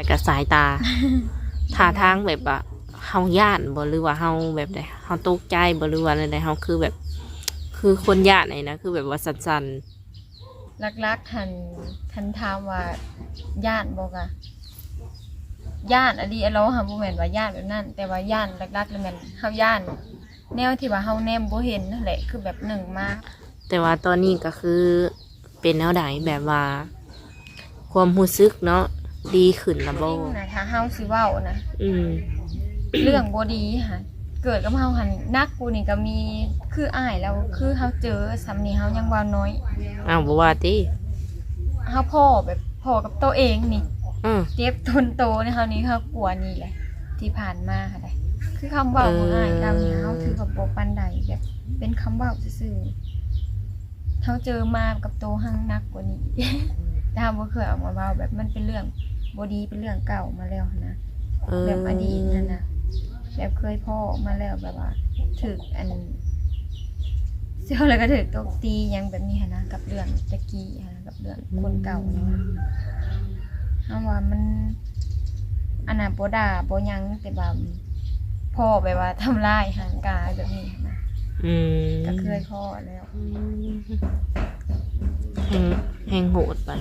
ແລ້ວກໍສາຍຕາ ທ່າທາງແບບວ່າເຮົາຢ້ານບໍ່ ຫຼືວ່າເຮົາແບບໃດ ເຮົາຕົກໃຈບໍ່ ຫຼືວ່າແນວໃດ ເຮົາຄືແບບ ຄືຄົນຢ້ານນີ້ນະ ຄືແບບວ່າສັ່ນໆ. ຫຼັກໆຫັ້ນ ຄັນຖາມວ່າຢ້ານບໍ່ ກະຢ້ານອີ່ຫຼີ ເຮົາບໍ່ແມ່ນວ່າຢ້ານແບບນັ້ນ ແຕ່ວ່າຢ້ານຫຼັກໆແລ້ວແມ່ນເຮົາຢ້ານແນວທີ່ວ່າເຮົາແນມບໍ່ເຫັນຫັ້ນແຫຼະ ຄືແບບໜຶ່ງມາ. ແຕ່ວ່າຕອນນີ້ກໍຄືເປັນແນວໃດ ແບບວ່າຄວາມຮູ້ສຶກເນາະ ດີຂຶ້ນລະບໍ່? ຈິງໆນະ ຖ້າເຮົາຊິເວົ້ານະ ອືມ ເລື່ອງບໍ່ດີຫັ້ນ ເກີດກັບເຮົາຫັ້ນໜັກກວ່ານີ້ກໍມີ ຄືອ້າຍລາວ ຄືເຮົາເຈີສ່ຳນີ້ເຮົາຍັງເວົ້ານ້ອຍ. ອ້າວ ບໍ່ວ່າຕິ? ເຮົາພໍ້ແບບພໍ້ກັບໂຕເອງນີ້ ອືມ ເຈັບທົນໂຕໃນເຮົານີ້ ເຮົາກວ່ານີ້ແຫຼະ ທີ່ຜ່ານມາຫັ້ນນະ ຄືຄຳເວົ້າຂອງອ້າຍລາວນີ້ ເອີ ເຮົາຖືວ່າບໍ່ປານໃດ ແບບເປັນຄຳເວົ້າຊື່ໆ ເຮົາເຈີມາກັບໂຕເຮົາໜັກກວ່ານີ້ ແຕ່ເຮົາບໍ່ເຄີຍເອົາມາເວົ້າ ແບບມັນເປັນເລື່ອງບໍ່ດີ ເປັນເລື່ອງເກົ່າມາແລ້ວຫັ້ນນະ ເອີ ແບບອະດີດຫັ້ນນະ ແບບເຄີຍພໍ້ມາແລ້ວ ແບບວ່າຖືກອັນ ຊິເວົ້າແລ້ວກໍຖືກຕົບຕີຫຍັງແບບນີ້ຫັ້ນນະ ກັບເລື່ອງແຕ່ກີ້ຫັ້ນນະ ກັບເລື່ອງ ອືມ ຄົນເກົ່າຫັ້ນນະ. ເຮົາວ່າມັນ ອັນນັ້ນ ບໍ່ດ່າບໍ່ຫຍັງ ແຕ່ວ່າພໍ້ແບບວ່າທຳຮ້າຍຮ່າງກາຍແບບນີ້ຫັ້ນນະ ອືມ ກໍເຄີຍພໍ້ແລ້ວ ອືມ ແຮງ ແຮງໂຫດໄປ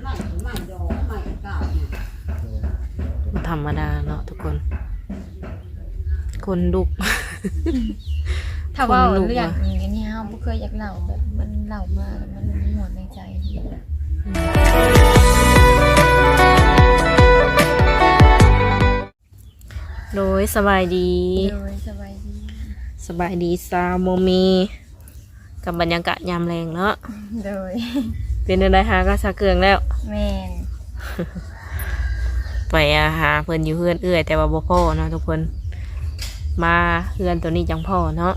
ບໍ່ທຳມະດາເນາະທຸກຄົນ ຄົນລຸກ ຖ້າເວົ້າເລື່ອງນີ້ ອັນນີ້ເຮົາບໍ່ເຄີຍຢາກເລົ່າ ແບບມັນເລົ່າມາແລ້ວມັນມ່ວນໃນໃຈ. ໂດຍ ສະບາຍດີ ໂດຍ ສະບາຍດີ ສະບາຍດີສາວໂມເມ ກັບບັນຍາກາດຍາມແລງເນາະ ໂດຍ ເປັນແນວໃດ ຫາກັບສາເຄື່ອງແລ້ວ? ແມ່ນ ໄປຫາເພິ່ນຢູ່ເຮືອນເອື້ອຍ ແຕ່ວ່າບໍ່ພໍ້ເນາະທຸກຄົນ ມາເຮືອນໂຕນີ້ຈັ່ງພໍ້ເນາະ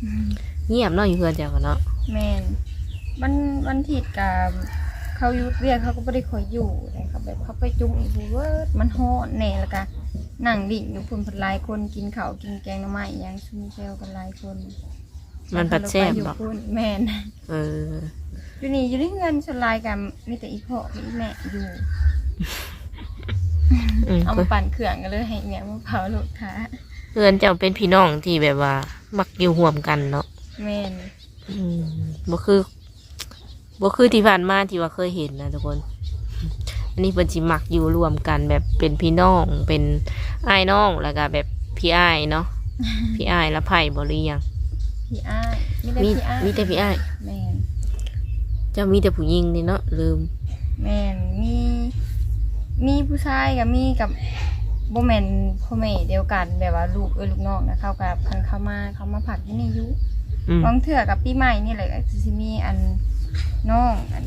ອືມ ງຽບເນາະ ຢູ່ເຮືອນເຈົ້າກໍເນາະ ແມ່ນ ວັນ ວັນທິດກໍເຂົາຢຸດວຽກ ເຂົາກໍບໍ່ໄດ້ຄ່ອຍຢູ່ເດ້ ເຂົາແບບເຂົາໄປຈຸ້ມອີກຜູ້ເວີດ ມັນຮ້ອນແດ່ ແລ້ວກໍນັ່ງຫຼິ້ນຢູ່ພຸ້ນ ເພິ່ນຫຼາຍຄົນ ກິນເຂົ້າກິນແກງໜໍ່ໄມ້ຫຍັງ ຊຸມແຊວກັນຫຼາຍຄົນ ມັນພັດແຊບເນາະ ແມ່ນ ເອີ ຢູ່ນີ້ ຢູ່ໃນເຮືອນສ່ວນຫຼາຍກໍມີແຕ່ອີ່ພໍ່ກັບອີ່ແມ່ຢູ່ ອືມ ເອົາມາປັ່ນເຄື່ອງກໍເລີຍໃຫ້ແມ່ມາເຝົ້າລູກຄ້າ ເຮືອນເຈົ້າເປັນພີ່ນ້ອງທີ່ແບບວ່າມັກຢູ່ຮ່ວມກັນເນາະ ແມ່ນ ອືມ ບໍ່ຄື ບໍ່ຄືທີ່ຜ່ານມາທີ່ວ່າເຄີຍເຫັນນະທຸກຄົນ ອັນນີ້ເພິ່ນຊິມັກຢູ່ລວມກັນແບບເປັນພີ່ນ້ອງ ເປັນອ້າຍນ້ອງ ແລ້ວກໍແບບພີ່ອ້າຍເນາະ ພີ່ອ້າຍລະໃຜບໍ່ ຫຼືຫຍັງ? ພີ່ອ້າຍ ມີແຕ່ ມີ ພີ່ອ້າຍ ມີແຕ່ພີ່ອ້າຍ ແມ່ນ ເຈົ້າມີແຕ່ຜູ້ຍິງນີ້ເນາະ ລືມ ແມ່ນ ມີ ມີຜູ້ຊາຍກໍມີ ກັບ ບໍ່ແມ່ນພໍ່ແມ່ດຽວກັນ ແບບວ່າລູກເອື້ອຍລູກນ້ອງນະ ເຂົາກໍເພິ່ນເຂົ້າມາ ເຂົາມາພັກຢູ່ນີ້ຢູ່ ອືມ ບາງເທື່ອກໍປີໃໝ່ນີ້ແຫຼະ ກໍຊິມີອັນ ນ້ອງ ອັນ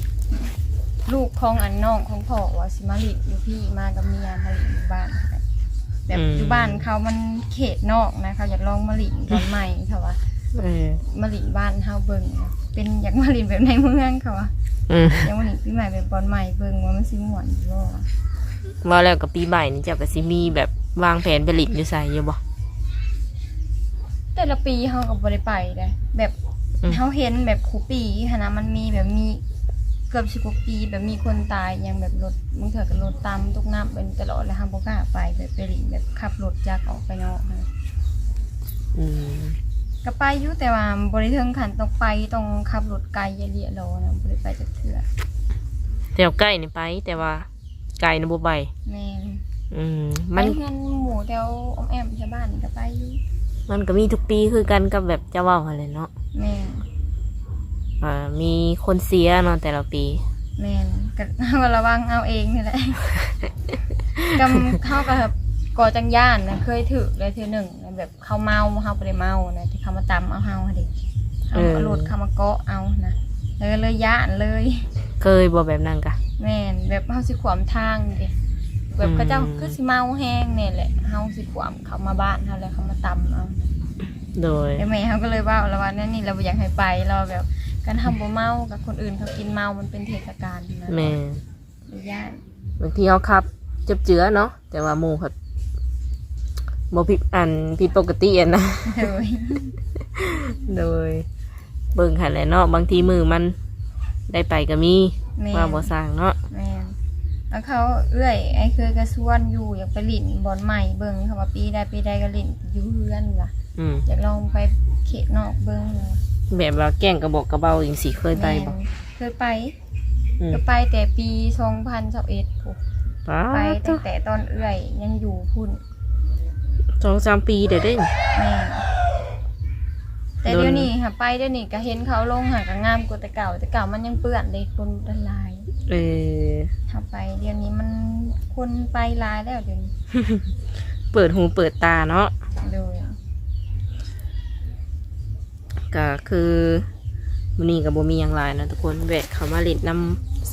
ລູກຂອງອັນນ້ອງຂອງພໍ່ວ່າຊິມາຫຼິ້ນຢູ່ພີ້ ມາກັບເມຍ ມາຫຼິ້ນຢູ່ບ້ານ ແບບ ອືມ ຢູ່ບ້ານເຂົາມັນເຂດນອກນະ ເຂົາຢາກລອງມາຫຼິ້ນບ່ອນໃໝ່ ເຂົາວ່າ ເອີ ມາຫຼິ້ນບ້ານເຮົາເບິ່ງ ເປັນ ຢາກມາຫຼິ້ນແບບໃນເມືອງ ເຂົາວ່າ ອືມ ຢາກມາຫຼິ້ນປີໃໝ່ແບບບ່ອນໃໝ່ເບິ່ງວ່າມັນຊິມ່ວນຢູ່ບໍ່ ເວົ້າແລ້ວກໍປີໃໝ່ນີ້ເຈົ້າກໍຊິມີແບບວາງແຜນໄປຫຼິ້ນຢູ່ໃສຢູ່ບໍ່? ແຕ່ລະປີເຮົາກໍບໍ່ໄດ້ໄປເດ້ ແບບ ອືມ ເຮົາເຫັນແບບຄູ່ປີຫັ້ນນະ ມັນມີແບບ ມີເກືອບສິບກວ່າປີ ແບບມີຄົນຕາຍຫຍັງ ແບບລົດ ບາງເທື່ອກໍລົດຕຳຕົກນ້ຳໄປຕະຫຼອດ ແລ້ວເຮົາບໍ່ກ້າໄປ ແບບໄປຫຼິ້ນ ແບບຂັບລົດຈັກອອກໄປນອກຫັ້ນ ອືມ ກໍໄປຢູ່ ແຕ່ວ່າບໍ່ໄດ້ເຖິງຂັ້ນຕ້ອງໄປ ຕ້ອງຂັບລົດໄກເລຍລອນະ ບໍ່ໄດ້ໄປຈັກເທື່ອ ແຖວໃກ້ນີ້ໄປ ແຕ່ວ່າ ໄກນະບໍ່ໄປ ແມ່ນ ອືມ ໄປ ມັນ ເຮືອນໝູ່ແຖວອ້ອມແອ້ມແຖວບ້ານນີ້ກໍໄປຢູ່ ມັນກໍມີທຸກປີຄືກັນກັບແບບເຈົ້າເວົ້າຫັ້ນແຫຼະເນາະ ແມ່ນ ອ່າ ມີຄົນເສຍເນາະແຕ່ລະປີ ແມ່ນ ກໍເຮົາກໍລະວັງເອົາເອງນີ້ແຫຼະ ກໍເຮົາກໍ ກໍຈັ່ງຢ້ານນະ ເຄີຍຖືກແລ້ວເທື່ອໜຶ່ງ ແບບ ເຂົາເມົາ ເຮົາບໍ່ໄດ້ເມົານະ ທີ່ເຂົາມາຕຳເອົາເຮົາຫັ້ນເດ ເຂົາ ເອີ ເອົາລົດເຂົາມາເກາະເອົານະ ເລີຍ ເລີຍຢ້ານເລີຍ ເຄີຍບໍ່ແບບນັ້ນກະ ແມ່ນ ແບບເຮົາຊິຂວາມທາງເດ ແບບ ອືມ ເຂົາເຈົ້າຄືຊິເມົາແຮງແນ່ແຫຼະ ເຮົາຊິຂວາມເຂົາມາບ້ານເຮົາ ແລ້ວເຂົາມາຕຳເອົາ ໂດຍ ແລ້ວແມ່ເຮົາກໍເລີຍເວົ້າລາວວ່າ ແນວນີ້ລາວບໍ່ຢາກໃຫ້ໄປ ລາວວ່າແບບ ຄັນເຮົາບໍ່ເມົາ ກັບຄົນອື່ນເຂົາກິນເມົາ ມັນເປັນເທດສະການນະ ແມ່ນ ຢ້ານ ບາງທີເຮົາຂັບເຈີບເຈືອເນາະ ແຕ່ວ່າໝູ່ພັດບໍ່ຜິດ ອັນ ຜິດປົກກະຕິຫັ້ນນະ ໂດຍ ໂດຍ ເບິ່ງຫັ້ນແຫຼະເນາະ ບາງທີມື້ມັນໄດ້ໄປກໍມີ ແມ່ນ ວ່າບໍ່ຊ່າງເນາະ ແມ່ນ ແລ້ວເຂົາເອື້ອຍອ້າຍເຂີຍກໍຊວນຢູ່ ຢາກໄປຫຼິ້ນບ່ອນໃໝ່ເບິ່ງ ເຂົາວ່າປີໃດປີໃດກໍຫຼິ້ນຢູ່ເຮືອນວ່າ ອືມ ຢາກລອງໄປເຂດນອກເບິ່ງ. ແບບວ່າແກ້ງກະບອກກະເບົາຈັ່ງຊີ້ ເຄີຍໄປບໍ່? ແມ່ນ ເຄີຍໄປ ອືມ ກໍໄປແຕ່ປີສອງພັນຊາວເອັດພຸ້ນ ປາດ ໄປຕັ້ງແຕ່ຕອນເອື້ອຍຍັງຢູ່ພຸ້ນ ສອງສາມປີແລ້ວເດ້. ແມ່ນ ແຕ່ດຽວນີ້ຫາໄປ ດຽວນີ້ກໍເຫັນເຂົາລົງຫາກໍງາມກວ່າແຕ່ເກົ່າ ແຕ່ເກົ່າມັນຍັງເປື້ອນເດ້ ຄົນມັນຫຼາຍ. ເອີ ຫາໄປ ດຽວນີ້ມັນຄົນໄປຫຼາຍແລ້ວດຽວນີ້ ເປີດຫູເປີດຕາເນາະ. ໂດຍ ກໍຄືມື້ນີ້ກໍບໍ່ມີຫຍັງຫຼາຍເນາະທຸກຄົນ ແວະເຂົ້າມາຫຼິ້ນນຳ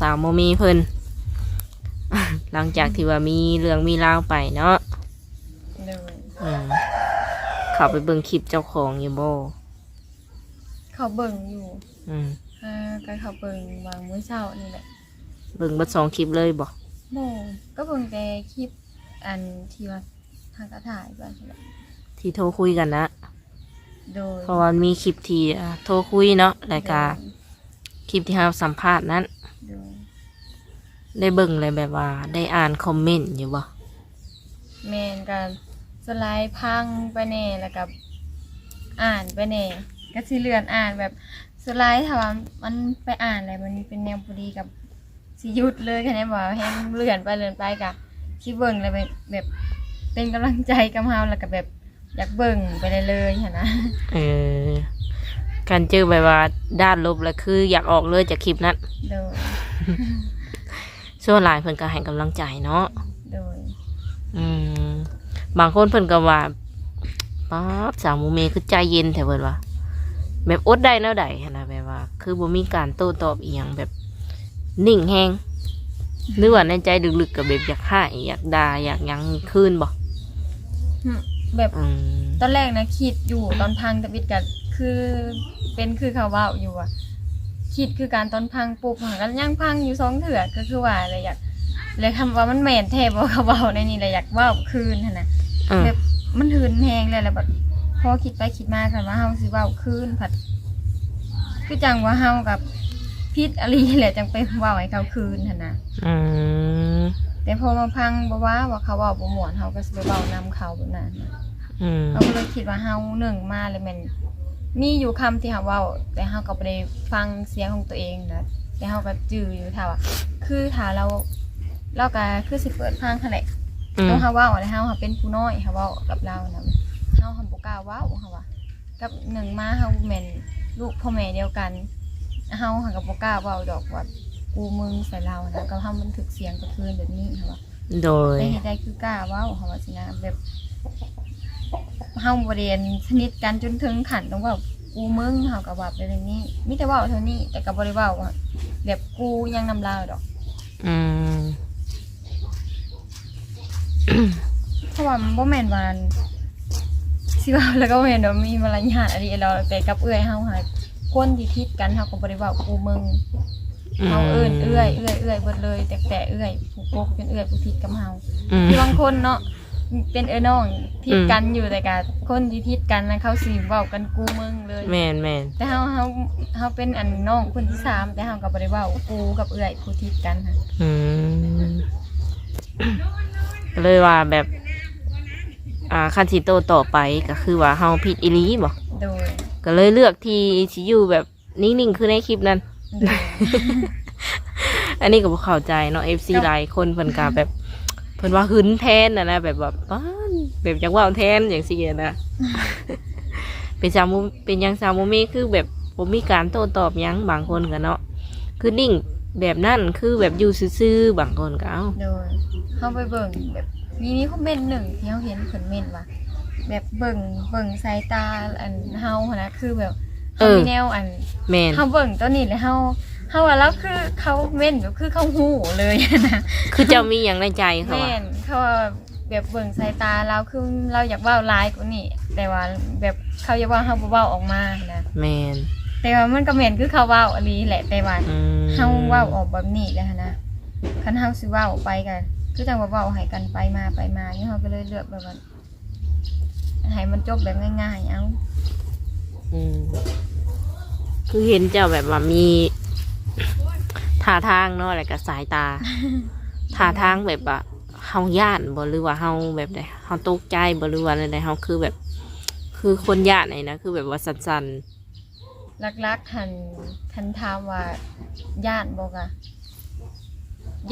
ສາວໂມເມເພິ່ນ ຫຼັງຈາກທີ່ວ່າມີເລື່ອງມີລາວໄປເນາະ. ໂດຍ ອືມ ເຂົ້າໄປເບິ່ງຄລິບເຈົ້າຂອງຢູ່ບໍ່? ເຂົ້າເບິ່ງຢູ່ ອືມ ເອີ ກໍເຂົ້າເບິ່ງຫວ່າງມື້ເຊົ້ານີ້ແຫຼະ. ເບິ່ງເບິດສອງຄລິບເລີຍບໍ່? ບໍ່ ກໍເບິ່ງແຕ່ຄລິບອັນທີ່ວ່າຫາກະຖ່າຍໄປຫັ້ນແຫຼະ ທີ່ໂທຄຸຍກັນນະ. ໂດຍ ເພາະວ່າມີຄລິບທີ່ ອ່າ ໂທຄຸຍເນາະ ແລ້ວກະ ໂດຍ ຄລິບທີ່ເຮົາສຳພາດນັ້ນ. ໂດຍ ໄດ້ເບິ່ງແລ້ວແບບວ່າໄດ້ອ່ານຄອມເມັນຢູ່ບໍ່? ແມ່ນ ກໍສ່ວນຫຼາຍຟັງໄປແດ່ ແລ້ວກໍອ່ານໄປແດ່ ກໍຊິເລື່ອນອ່ານແບບ ສ່ວນຫຼາຍຖ້າວ່າມັນໄປອ່ານແລ້ວມັນເປັນແນວບໍ່ດີກໍຊິຢຸດເລີຍ ຄັນແມ່ນວ່າແຮ່ງເລື່ອນໄປເລື່ອນໄປກໍຊິເບິ່ງແລ້ວແບບ ແບບເປັນກຳລັງໃຈກັບເຮົາ ແລ້ວກໍແບບ ຢາກເບິ່ງໄປເລື້ອຍໆຫັ້ນນະ. ເອີ ຄັນເຈີແບບວ່າດ້ານລົບລະຄືຢາກອອກເລີຍຈາກຄລິບນັ້ນ. ໂດຍ ສ່ວນຫຼາຍເພິ່ນກໍໃຫ້ກຳລັງໃຈເນາະ. ໂດຍ ອືມ ບາງຄົນເພິ່ນກໍວ່າ ປາດ ສາວໂມເມຄືໃຈເຢັນແທ້ ເພິ່ນວ່າ ແບບອົດໄດ້ແນວໃດຫັ້ນນະ ແບບວ່າ ຄືບໍ່ມີການໂຕ້ຕອບອີ່ຫຍັງ ແບບນິ່ງແຮງ ຫຼືວ່າໃນໃຈເລິກໆກໍແບບຢາກຮ້າຍ ຢາກດ່າ ຢາກຫຍັງຄືນບໍ່? ອືມ ແບບ ອືມ ຕອນແລກນະຄິດຢູ່ ຕອນຟັງທຳອິດກໍຄື ເປັນຄືເຂົາເວົ້າຢູ່ວ່າ ຄິດຄືກັນ ຕອນຟັງປຸບ ຫາກໍຍັງຟັງຢູ່ສອງເທື່ອ ກໍຄືວ່າແຫຼະ ຢາກ ແລະ ຄຳວ່າມັນແມ່ນແທ້ບໍ່ ເຂົາເວົ້າໃນນີ້ ແລະ ຢາກເວົ້າຄືນຫັ້ນນະ. ເອີ ແບບມັນຫຶງແຮງແລ້ວ ແລ້ວບັດພໍຄິດໄປຄິດມາ ຄັນວ່າເຮົາຊິເວົ້າຄືນ ພັດຄືຈັ່ງວ່າເຮົາກັບຜິດອີ່ຫຼີແຫຼະ ຈັ່ງໄປເວົ້າໃຫ້ເຂົາຄືນຫັ້ນນະ. ອືມ ແຕ່ພໍມາຟັງ ບໍ່ວ່າ ວ່າເຂົາເວົ້າບໍ່ມ່ວນ ເຮົາກໍຊິໄປເວົ້ານຳເຂົາແບບນັ້ນນະ. ອືມ ເຮົາກໍເລີຍຄິດວ່າເຮົາໜຶ່ງມາແລ້ວແມ່ນ ມີຢູ່ຄຳທີ່ເຮົາເວົ້າ ແຕ່ເຮົາກໍບໍ່ໄດ້ຟັງສຽງຂອງຕົວເອງນະ ແຕ່ເຮົາກໍຈື່ຢູ່ ຖ້າວ່າ ຄືຖ້າລາວ ລາວກໍຄືຊິເປີດຟັງຫັ້ນແຫຼະ. ອືມ ຕົວເຮົາເວົ້າແລ້ວ ເຮົາ ເຮົາເປັນຜູ້ນ້ອຍ ເຮົາເວົ້າກັບລາວນະ ເຮົາຫັ້ນບໍ່ກ້າເວົ້າ ເຮົາວ່າ ກັບໜຶ່ງມາເຮົາແມ່ນລູກພໍ່ແມ່ດຽວກັນ ເຮົາຫັ້ນກໍບໍ່ກ້າເວົ້າດອກວ່າກູມຶງໃສ່ລາວນະ ກັບເຮົາບັນທຶກສຽງກັບຄືນແບບນີ້ ເຮົາວ່າ. ໂດຍ ແຕ່ເຮັດໄດ້ຄືກ້າເວົ້າ ເຮົາວ່າຊີ້ນະ ແບບເຮົາບໍ່ໄດ້ອັນສະໜິດກັນຈົນເຖິງຂັ້ນຕ້ອງເວົ້າກູມຶງ ເຮົາກໍວ່າໄປແບບນີ້ ມີແຕ່ເວົ້າເທົ່ານີ້ ແຕ່ກໍບໍ່ໄດ້ເວົ້າແບບກູຫຍັງນຳລາວດອກ. ອືມ ເພາະວ່າມັນບໍ່ແມ່ນວ່າ ຊິເວົ້າແລ້ວກໍບໍ່ແມ່ນວ່າມີມາລະຍາດອີ່ຫຼີດອກ ແຕ່ກັບເອື້ອຍເຮົາຫັ້ນ ຄົນທີ່ຜິດກັນເຮົາກໍບໍ່ໄດ້ເວົ້າກູເມືອງ. ອືມ ເຮົາເອີ້ນເອື້ອຍ ເອື້ອຍ ເອື້ອຍເບິດເລີຍ ແຕ່ ແຕ່ເອື້ອຍຜູ້ປົກເປັນເອື້ອຍຜູ້ຜິດກັບເຮົາ. ອືມ ຄືບາງຄົນເນາະ ເປັນເອື້ອຍນ້ອງຜິດກັນຢູ່ ອືມ ແຕ່ກະຄົນທີ່ຜິດກັນນະ ເຂົາຊິເວົ້າກັນກູເມືອງເລີຍ. ແມ່ນໆ ແຕ່ເຮົາ ເຮົາ ເຮົາເປັນອັນນ້ອງຄົນທີສາມ ແຕ່ເຮົາກໍບໍ່ໄດ້ເວົ້າກູກັບເອື້ອຍຜູ້ຜິດກັນຫັ້ນ. ອືມ ກໍເລີຍວ່າແບບ ອ່າ ຄັນຊິໂຕ້ຕອບໄປກໍຄືວ່າເຮົາຜິດອີ່ຫຼີບໍ? ໂດຍ ກໍເລີຍເລືອກທີ່ຊິຢູ່ແບບ ນິ່ງໆ ຄືໃນຄລິບນັ້ນ. ໂດຍ ອັນນີ້ກໍບໍ່ເຂົ້າໃຈເນາະ ເອັຟຊີ ຫຼາຍຄົນເພິ່ນກໍແບບ ເພິ່ນວ່າຫຶງແທນຫັ້ນນະ ແບບວ່າ ປາດ ແບບຢາກເວົ້າແທນຈັ່ງຊີ້ຫັ້ນນະ. ເປັນສາວໂມ ເປັນຫຍັງສາວໂມເມຄືແບບບໍ່ມີການໂຕ້ຕອບຫຍັງ? ບາງຄົນກໍເນາະ ຄືນິ່ງແບບນັ້ນ ຄືແບບຢູ່ຊື່ໆ ບາງຄົນກໍ ເອົ້າ. ໂດຍ ເຮົາໄປເບິ່ງແບບ ມີ ມີຄອມເມັນໜຶ່ງທີ່ເຮົາເຫັນເພິ່ນເມັນວ່າ ແບບເບິ່ງ ເບິ່ງສາຍຕາອັນເຮົາຫັ້ນນະ ຄືແບບ ເອີ ເຮົາມີແນວອັນ ແມ່ນ ເຮົາເບິ່ງຕົວນີ້ແລ້ວເຮົາ ເຮົາວ່າລາວຄືເຂົາເມັນແບບຄືເຂົາຮູ້ເລີຍນະ ຄືເຈົ້າມີຫຍັງໃນໃຈເຂົາວ່າ ແມ່ນ ເຂົາວ່າແບບເບິ່ງສາຍຕາລາວຄືລາວຢາກເວົ້າຫຼາຍກວ່ານີ້ ແຕ່ວ່າແບບເຂົາຢາກເວົ້າເຮົາບໍ່ເວົ້າອອກມານະ. ແມ່ນ ແຕ່ວ່າມັນກໍແມ່ນຄືເຂົາເວົ້າອີ່ຫຼີແຫຼະ ແຕ່ວ່າ ອືມ ເຮົາເວົ້າອອກແບບນີ້ແລ້ວຫັ້ນນະ ຄັນເຮົາຊິເວົ້າໄປກໍຄືຈັ່ງວ່າເວົ້າໃຫ້ກັນໄປມາໄປມາຢູ່ ເຮົາກໍເລີຍເລືອກແບບວ່າ ໃຫ້ມັນຈົບແບບງ່າຍໆ ເອົາ. ອືມ ຄືເຫັນເຈົ້າແບບວ່າມີທ່າທາງເນາະ ແລ້ວກໍສາຍຕາ ສ ທ່າທາງແບບວ່າເຮົາຢ້ານບໍ່ ຫຼືວ່າເຮົາແບບໃດ ເຮົາຕົກໃຈບໍ່ ຫຼືວ່າແນວໃດ ເຮົາຄືແບບ ຄືຄົນຢ້ານນີ້ນະ ຄືແບບວ່າສັ່ນໆ? ຫຼັກໆຫັ້ນ ຄັນຖາມວ່າຢ້ານບໍ່ ກະ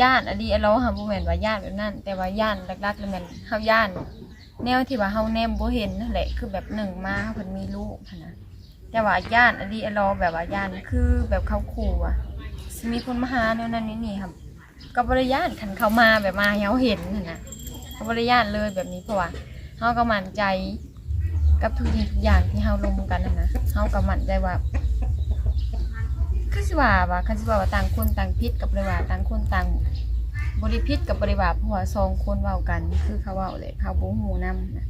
ຢ້ານອີ່ຫຼີ ເຮົາບໍ່ແມ່ນວ່າຢ້ານແບບນັ້ນ ແຕ່ວ່າຢ້ານຫຼັກໆລະແມ່ນເຮົາຢ້ານ ແນວທີ່ວ່າເຮົາແນມບໍ່ເຫັນຫັ້ນແຫຼະ ຄືແບບໜຶ່ງມາເຮົາເພິ່ນມີລູກຫັ້ນນະ ແຕ່ວ່າຢ້ານອີ່ຫຼີ ແບບວ່າຢ້ານຄືແບບເຂົາຂູ່ວ່າຊິມີຄົນມາຫາແນວນັ້ນແນວນີ້ຫັ້ນ ກໍບໍ່ໄດ້ຢ້ານ ຄັນເຂົາມາແບບມາໃຫ້ເຮົາເຫັນຫັ້ນນະ ກໍບໍ່ໄດ້ຢ້ານເລີຍແບບນີ້ ເພາະວ່າເຮົາກໍໝັ້ນໃຈກັບທຸກສິ່ງທຸກຢ່າງທີ່ເຮົາລົມກັນຫັ້ນນະ ເຮົາກໍໝັ້ນໃຈວ່າ ຄືຊິວ່າວ່າ ຄັນຊິເວົ້າວ່າຕ່າງຄົນຕ່າງຜິດກໍບໍ່ໄດ້ວ່າ ຕ່າງຄົນຕ່າງ ບໍ່ໄດ້ຜິດກໍບໍ່ໄດ້ວ່າ ເພາະວ່າສອງຄົນເວົ້າກັນ ຄືເຂົາເວົ້າແຫຼະ ເຂົາບໍ່ຮູ້ນຳນະ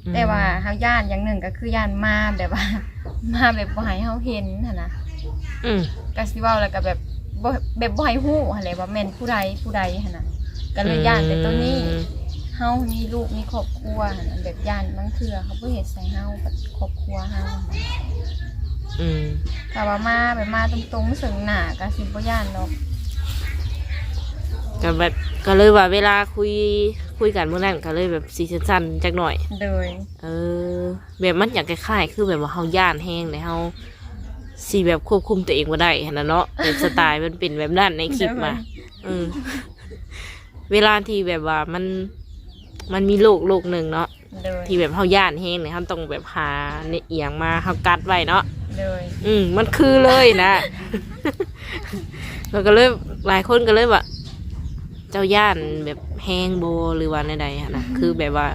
ອືມ ແຕ່ວ່າເຮົາຢ້ານຢ່າງໜຶ່ງກໍຄືຢ້ານມາແບບວ່າ ມາແບບບໍ່ໃຫ້ເຮົາເຫັນຫັ້ນນະ ອືມ ກໍຊິເວົ້າແລ້ວກໍແບບ ບໍ່ ແບບບໍ່ໃຫ້ຮູ້ຫັ້ນແຫຼະວ່າແມ່ນຜູ້ໃດຜູ້ໃດຫັ້ນນະ ກໍເລີຍຢ້ານແຕ່ໂຕນີ້ ອືມ ເຮົາມີລູກມີຄອບຄົວຫັ້ນນະ ແບບຢ້ານບາງເທື່ອເຂົາບໍ່ເຮັດໃສ່ເຮົາກັບຄອບຄົວເຮົາຫັ້ນນະ ອືມ ຖ້າວ່າມາແບບມາຕົງໆເຊິ່ງໜ້າກໍຊິບໍ່ຢ້ານດອກ ກໍແບບ ກໍເລີຍວ່າເວລາຄຸຍ ຄຸຍກັນມື້ນັ້ນກໍເລີຍແບບຊິສັ້ນໆຈັກໜ້ອຍ ໂດຍ ເອີ ແບບມັນຢາກຄ້າຍໆຄືແບບວ່າເຮົາຢ້ານແຮງ ແລ້ວເຮົາຊິແບບຄວບຄຸມຕົວເອງບໍ່ໄດ້ຫັ້ນນະເນາະ ແບບສະໄຕມັນເປັນແບບນັ້ນໃນຄລິບ ໂດຍ ມາ ເອີ ເວລາທີ່ແບບວ່າມັນ ມັນມີໂລກໂລກໜຶ່ງເນາະ ໂດຍ ທີ່ແບບເຮົາຢ້ານແຮງນີ້ ເຮົາຕ້ອງແບບຫາອີ່ຫຍັງມາ ເຮົາກັດໄວ້ເນາະ ໂດຍ ອືມ ມັນຄືເລີຍນະ ແລ້ວກໍເລີຍ ຫຼາຍຄົນກໍເລີຍວ່າ ເຈົ້າຢ້ານແບບແຮງບໍ່ ຫຼືວ່າແນວໃດຫັ້ນນະ ຄືແບບວ່າ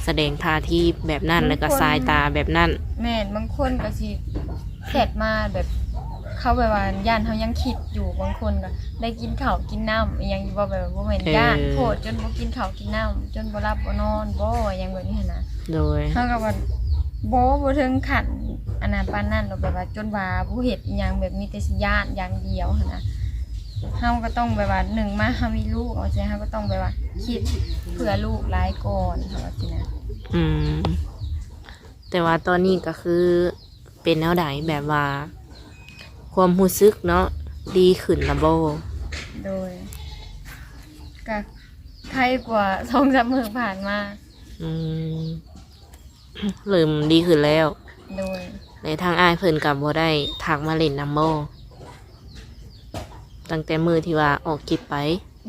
ສະແດງທ່າທີແບບນັ້ນ ບາງຄົນ ແລ້ວກໍສາຍຕາແບບນັ້ນ ແມ່ນ ບາງຄົນກໍຊິແຊັດມາແບບ ເຂົາແບບວ່າຢ້ານເຮົາຍັງຄິດຢູ່ ບາງຄົນກໍໄດ້ກິນເຂົ້າກິນນ້ຳອີ່ຫຍັງຢູ່ບໍ່ ແບບວ່າບໍ່ແມ່ນ ເອີ ຢ້ານໂພດຈົນບໍ່ກິນເຂົ້າກິນນ້ຳ ຈົນບໍ່ຫຼັບບໍ່ນອນບໍ່ ຫຍັງແບບນີ້ຫັ້ນນະ ໂດຍ ເຮົາກໍວ່າບໍ່ ບໍ່ເຖິງຂັ້ນອັນນັ້ນປານນັ້ນດອກ ແບບວ່າຈົນວ່າບໍ່ເຮັດອີ່ຫຍັງ ແບບມີແຕ່ຊິຢ້ານຢ່າງດຽວຫັ້ນນະ ເຮົາກໍຕ້ອງແບບວ່າ ໜຶ່ງມາເຮົາມີລູກ ເຮົາກໍຕ້ອງແບບວ່າຄິດເພື່ອລູກຫຼາຍກ່ອນ ເຮົາວ່າຊີ້ນະ ອືມ ແຕ່ວ່າຕອນນີ້ກໍຄືເປັນແນວໃດ ແບບວ່າຄວາມຮູ້ສຶກເນາະ ດີຂຶ້ນລະບໍ່? ໂດຍ ກະໄຄກວ່າສອງສາມມື້ຜ່ານມາ ອືມ ເລີ່ມດີຂຶ້ນແລ້ວ ໂດຍ ແລະທາງອ້າຍເພິ່ນກໍບໍ່ໄດ້ທັກມາຫຼິ້ນນຳບໍ່ ຕັ້ງແຕ່ມື້ທີ່ວ່າອອກຄລິບໄປ?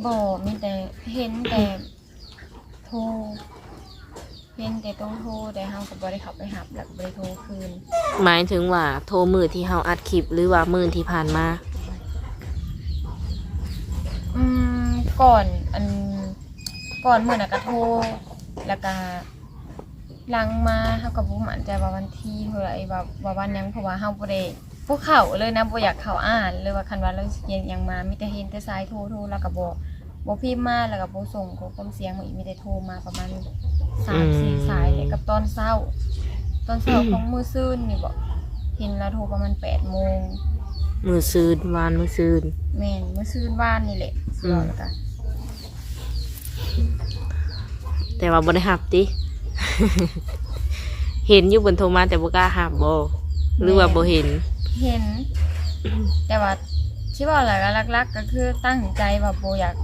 ບໍ່ ມີແຕ່ເຫັນແຕ່ໂທ ເຫັນແຕ່ໂຕໂທ ແຕ່ເຮົາກໍບໍ່ໄດ້ເຂົ້າໄປຮັບ ແລ້ວກໍບໍ່ໄດ້ໂທຄືນ. ໝາຍເຖິງວ່າໂທມື້ທີ່ເຮົາອັດຄລິບ ຫຼືວ່າມື້ທີ່ຜ່ານມາ? ອືມ ກ່ອນ ອັນ ກ່ອນມື້ນັ້ນກໍໂທ ແລ້ວກໍຫຼັງມາເຮົາກໍບໍ່ໝັ້ນໃຈວ່າວັນທີເທົ່າໃດ ວ່າ ວ່າວັນຫຍັງ ເພາະວ່າເຮົາບໍ່ໄດ້ ບໍ່ເຂົ້າເລີຍນະ ບໍ່ຢາກເຂົ້າອ່ານເລີຍວ່າ ຄັນວ່າລາວຊິເຮັດຫຍັງມາ ມີແຕ່ເຫັນແຕ່ສາຍໂທ ໂທ ລາວກໍບໍ່ ບໍ່ພິມມາ ແລ້ວກໍບໍ່ສົ່ງຂໍ້ຄວາມສຽງມາອີກ ມີແຕ່ໂທມາປະມານສາມສີ່ ອືມ ສາຍ ແລະກັບຕອນເຊົ້າ ຕອນເຊົ້າຂອງມື້ຊືນນີ້ບໍ ເຫັນລາວໂທປະມານແປດໂມງ ມື້ຊືນ ວານມື້ຊືນ ແມ່ນ ມື້ຊືນວານນີ້ແຫຼະ ອືມ ແຕ່ວ່າບໍ່ໄດ້ຮັບຕິ? ເຫັນຢູ່ເພິ່ນໂທມາແຕ່ບໍ່ກ້າຮັບບໍ່ ຫຼືວ່າບໍ່ເຫັນ? ເຫັນ ແຕ່ວ່າຊິເວົ້າແລ້ວກໍຫຼັກໆກໍຄືຕັ້ງໃຈວ່າບໍ່ຢາກ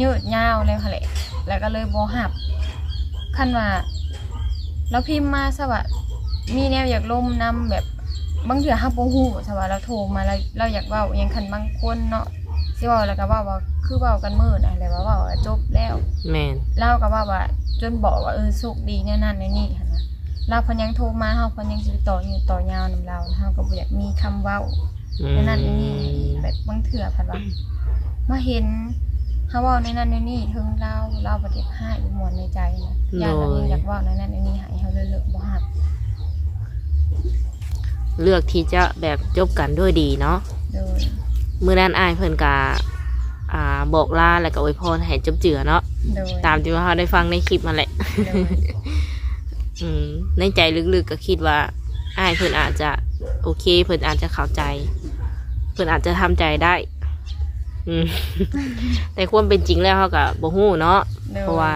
ຍືດຍາວແລ້ວຫັ້ນແຫຼະ ແລ້ວກໍເລີຍບໍ່ຮັບ ຄັນວ່າລາວພິມມາຊະວ່າ ມີແນວຢາກລົມນຳ ແບບບາງເທື່ອເຮົາບໍ່ຮູ້ຊະວ່າລາວໂທມາ ລາວ ລາວຢາກເວົ້າອີ່ຫຍັງ ຄັນບາງຄົນເນາະ ຊິເວົ້າແລ້ວກໍເວົ້າວ່າ ຄືເວົ້າກັນມື້ນັ້ນແຫຼະວ່າ ເວົ້າແລ້ວຈົບແລ້ວ ແມ່ນ ລາວກໍເວົ້າວ່າ ຈົນບອກວ່າ ເອີ ໂຊກດີແນວນັ້ນແນວນີ້ຫັ້ນນະ ລາວພັດຍັງໂທມາ ເຮົາພັດຍັງຊິໄປຕໍ່ຍືດຕໍ່ຍາວນຳລາວ ເຮົາກໍບໍ່ຢາກມີຄຳເວົ້າ ອືມ ແນວນັ້ນແນວນີ້ ແບບບາງເທື່ອພັດວ່າ ມາເຫັນເຮົາເວົ້າແນວນັ້ນແນວນີ້ເຖິງລາວ ລາວບັດຢາກຮ້າຍບໍ່ມ່ວນໃນໃຈນະ ໂດຍ ຢ້ານລາວຍັງຢາກເວົ້າແນວນັ້ນແນວນີ້ໃຫ້ເຮົາເລີກ ເລີກບໍ່ຮັບ. ເລືອກທີ່ຈະແບບຈົບກັນດ້ວຍດີເນາະ ໂດຍ ມື້ນັ້ນອ້າຍເພິ່ນກະ ອ່າ ບອກລາ ແລ້ວກະອວຍພອນໃຫ້ຈົບເຈືອເນາະ ໂດຍ ຕາມທີ່ວ່າເຮົາໄດ້ຟັງໃນຄລິບຫັ້ນແຫຼະ ໂດຍ ອືມ ໃນໃຈເລິກໆກໍຄິດວ່າ ອ້າຍເພິ່ນອາດຈະໂອເຄ ເພິ່ນອາດຈະເຂົ້າໃຈ ເພິ່ນອາດຈະທຳໃຈໄດ້ ອືມ ແຕ່ຄວາມເປັນຈິງແລ້ວເຮົາກໍບໍ່ຮູ້ເນາະ ໂດຍ ເພາະວ່າ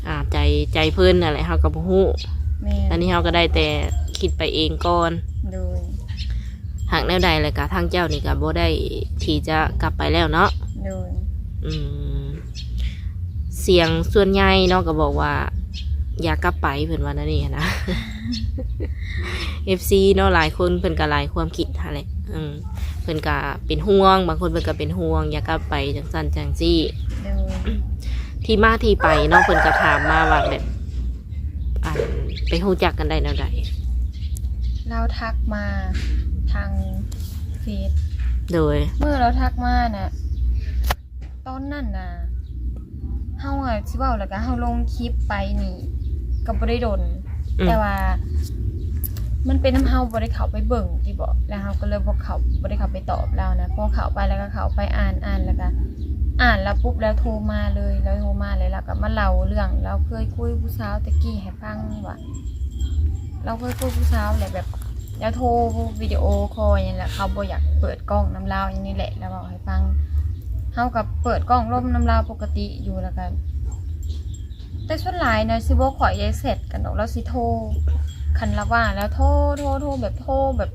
ອ່າ ໃຈ ໃຈເພິ່ນຫັ້ນແຫຼະ ເຮົາກໍບໍ່ຮູ້ ແມ່ນ ອັນນີ້ເຮົາກໍໄດ້ແຕ່ຄິດໄປເອງກ່ອນ ໂດຍ ຫາກແນວໃດແລ້ວກໍທາງເຈົ້ານີ້ກໍບໍ່ໄດ້ທີ່ຈະກັບໄປແລ້ວເນາະ ໂດຍ ອ ອືມ ສຽງສ່ວນໃຫຍ່ເນາະ ກໍບອກວ່າ ຢ່າກັບໄປ ເພິ່ນວ່າແນວນີ້ຫັ້ນນະ. ເອັຟຊີເນາະ ຫຼາຍຄົນເພິ່ນກໍຫຼາຍຄວາມຄິດຫັ້ນແຫຼະ ເອີ ເພິ່ນກໍເປັນຫ່ວງ ບາງຄົນເພິ່ນກໍເປັນຫ່ວງ ຢ່າກັບໄປ ຈັ່ງຊັ້ນຈັ່ງຊີ້. ໂດຍ ທີ່ມາທີ່ໄປເນາະ ເພິ່ນກໍຖາມມາວ່າແບບ ອັນ ໄປຮູ້ຈັກກັນໄດ້ແນວໃດ? ລາວທັກມາທາງເຟສ. ໂດຍ ເມື່ອລາວທັກມານະ ຕອນນັ້ນນະ ເຮົາອະ ຊິເວົ້າແລ້ວກະເຮົາລົງຄລິບໄປນີ້ກໍບໍ່ໄດ້ດົນ ອືມ ແຕ່ວ່າມັນເປັນນຳເຮົາບໍ່ໄດ້ເຂົ້າໄປເບິ່ງຕິເບາະ ແລ້ວເຮົາກໍເລີຍບໍ່ເຂົ້າ ບໍ່ໄດ້ເຂົ້າໄປຕອບລາວນະ. ພໍເຂົ້າໄປແລ້ວກໍເຂົ້າໄປອ່ານ ອ່ານແລ້ວກໍ ອ່ານແລ້ວປຸບ ແລ້ວໂທມາເລີຍ ແລ້ວໂທມາແລ້ວ ແລ້ວກໍມາເລົ່າເລື່ອງລາວເຄີຍຄຸຍຜູ້ສາວແຕ່ກີ້ໃຫ້ຟັງວ່າ ລາວເຄີຍຄົບຜູ້ສາວແຫຼະ ແບບລາວໂທວິດີໂອຄໍຫຍັງແຫຼະ ເຂົາບໍ່ຢາກເປີດກ້ອງນຳລາວຫຍັງນີ້ແຫຼະ ລາວເວົ້າໃຫ້ຟັງ. ເຮົາກໍເປີດກ້ອງລົມນຳລາວປົກກະຕິຢູ່ ແລ້ວກໍ ແຕ່ສ່ວນຫຼາຍນະ ຊິບໍ່ຄ່ອຍໄດ້ແຊັດກັນດອກ ລາວຊິໂທ ຄັນລາວວ່າງແລ້ວໂທ ໂທ ໂທ ແບບໂທແບບ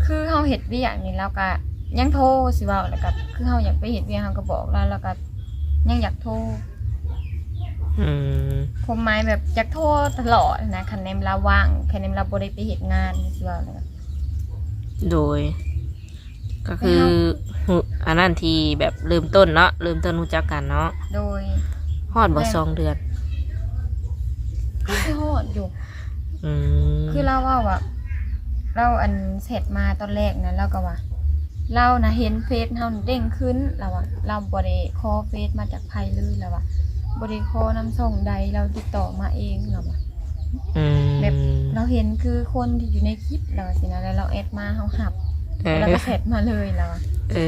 ຄືເຮົາເຮັດວຽກນີ້ ລາວກໍຍັງໂທ ຊິເວົ້າ ແລ້ວກໍຄືເຮົາຢາກໄປເຮັດວຽກ ເຮົາກໍບອກລາວ ລາວກໍຍັງຢາກໂທ. ອືມ ຄວາມໝາຍແບບຢາກໂທຕະຫຼອດນະ ຄັນແນມລາວວ່າງ ຄັນແນມລາວບໍ່ໄດ້ໄປເຮັດງານ ຊິເວົ້າແລ້ວ. ໂດຍ ກໍຄື ແລ້ວ ອັນນັ້ນທີ່ແບບເລີ່ມຕົ້ນເນາະ ເລີ່ມຕົ້ນຮູ້ຈັກກັນເນາະ. ໂດຍ ຮອດບໍ່ ແມ່ນ ສອງເດືອນ? ກໍຊິຮອດຢູ່. ອືມ ຄືລາວເວົ້າວ່າ ລາວອັນແຊັດມາຕອນແລກນະ ລາວກໍວ່າ ລາວນະເຫັນເຟສເຮົາເດ້ງຂຶ້ນ ລາວວ່າ ລາວບໍ່ໄດ້ຂໍເຟສມາຈາກໃຜເລີຍ ລາວວ່າ ບໍ່ໄດ້ຂໍນຳຊ່ອງໃດ ລາວຕິດຕໍ່ມາເອງ ລາວວ່າ ອືມ ແບບລາວເຫັນຄືຄົນທີ່ຢູ່ໃນຄລິບ ລາວວ່າຊີ້ນະ ແລ້ວລາວແອັດມາ ເຮົາຮັບ ເອີ ແລ້ວລາວກໍແຊັດມາເລີຍ ລາວວ່າ ເອີ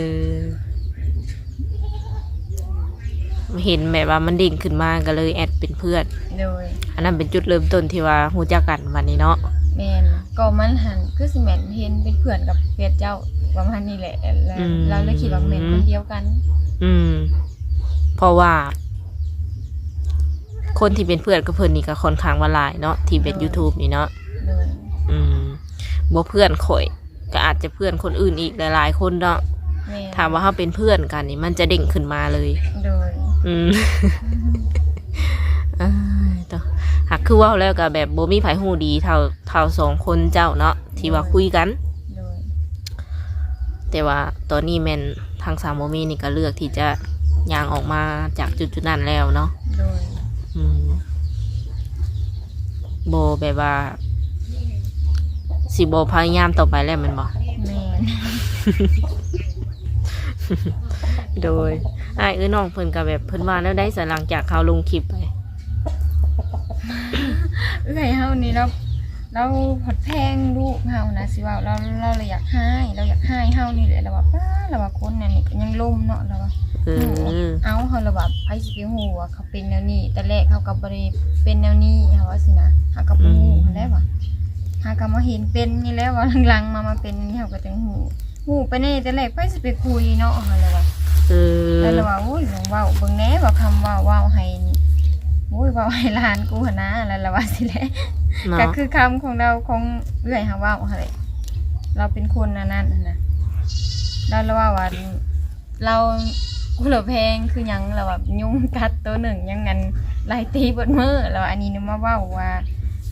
ເຫັນແບບວ່າມັນເດ້ງຂຶ້ນມາ ກໍເລີຍແອັດເປັນເພື່ອນ. ໂດຍ ອັນນັ້ນເປັນຈຸດເລີ່ມຕົ້ນທີ່ວ່າຮູ້ຈັກກັນບັດນີ້ເນາະ. ແມ່ນ ກໍມັນຫັ້ນຄືຊິແມ່ນເຫັນເປັນເພື່ອນກັບເຟສເຈົ້າ ປະມານນີ້ແຫຼະ ແລ້ວ ອືມ ລາວເລີຍຄິດວ່າແມ່ນຄົນດຽວກັນ. ອືມ ເພາະວ່າຄົນທີ່ເປັນເພື່ອນກັບເພິ່ນນີ້ກໍຄ່ອນຂ້າງວ່າຫຼາຍເນາະ ທີ່ເປັນ ໂດຍ ຢູທູບນີ້ເນາະ. ໂດຍ ອືມ ບໍ່ເພື່ອນຂ້ອຍ ກໍອາດຈະເພື່ອນຄົນອື່ນອີກຫຼາຍໆຄົນເນາະ. ແມ່ນ ຖ້າວ່າເຮົາເປັນເພື່ອນກັນນີ້ ມັນຈະເດ້ງຂຶ້ນມາເລີຍ. ໂດຍ ອືມ ເອີຍ ໂຕ ຫາກຄືເວົ້າແລ້ວກໍແບບບໍ່ມີໃຜຮູ້ດີເທົ່າ ເທົ່າສອງຄົນເຈົ້າເນາະ ທີ່ວ່າ ໂດຍ ຄຸຍກັນ. ໂດຍ ແຕ່ວ່າຕອນນີ້ແມ່ນທາງສາວໂມມີນີ້ກໍເລືອກທີ່ຈະຍ່າງອອກມາຈາກຈຸດໆນັ້ນແລ້ວເນາະ. ໂດຍ ອືມ ບໍ່ແບບວ່າ ຊິບໍ່ພະຍາຍາມຕໍ່ໄປແລ້ວແມ່ນບໍ່? ແມ່ນ ໂດຍ ອ້າຍເອີຍ ນ້ອງເພິ່ນກໍແບບ ເພິ່ນວ່າແນວໃດຊະ ຫຼັງຈາກເຮົາລົງຄລິບໄປ? ເອື້ອຍເຮົານີ້ລາວ ລາວພັດແພງລູກເຮົານະ ຊິເວົ້າ ລາວ ລາວລະຢາກຮ້າຍ ລາວຢາກຮ້າຍເຮົານີ້ແຫຼະ ລາວວ່າ ປ້າ ລາວວ່າຄົນອັນນີ້ກໍຍັງລົມເນາະ ລາວວ່າ ເອີ ເອົາ ເຮົາລະວ່າ ໃຜຊິໄປຮູ້ວ່າເຂົາເປັນແນວນີ້ ແຕ່ແລກເຮົາກໍບໍ່ໄດ້ເປັນແນວນີ້ ເຮົາວ່າຊີ້ນະ ເຮົາກໍບໍ່ຮູ້ ອືມ ຫັ້ນແຫຼະວ່າ ຫາກໍມາເຫັນເປັນນີ້ແຫຼະວ່າ ຫຼັງໆມາ ມາເປັນນີ້ ເຮົາກໍຈັ່ງຮູ້ ຮູ້ໄປແດ່ ແຕ່ແລກໃຜຊິໄປຄຸຍເນາະ ເຮົາລະວ່າ ເອີ ແລ້ວລະວ່າ ໂອ້ຍ ລອງເວົ້າເບິ່ງແດ່ວ່າ ຄຳເວົ້າ ເວົ້າໃຫ້ ໂອ້ຍ ເວົ້າໃຫ້ຫຼານກູຫັ້ນນາ ແລ້ວລະວ່າຊີ້ແຫຼະ ເນາະ ກໍຄືຄຳຂອງລາວ ຂອງເອື້ອຍເຮົາເວົ້າຫັ້ນແຫຼະ ລາວເປັນຄົນອັນນັ້ນຫັ້ນນະ ແລ້ວລະວ່າ ລາວ ກູລະແພງຄືຫຍັງ ລາວວ່າຍຸງກັດໂຕໜຶ່ງຍັງອັນໄລ່ຕີເບິດມື້ ລາວວ່າ ອັນນີ້ນະມາເວົ້າວ່າ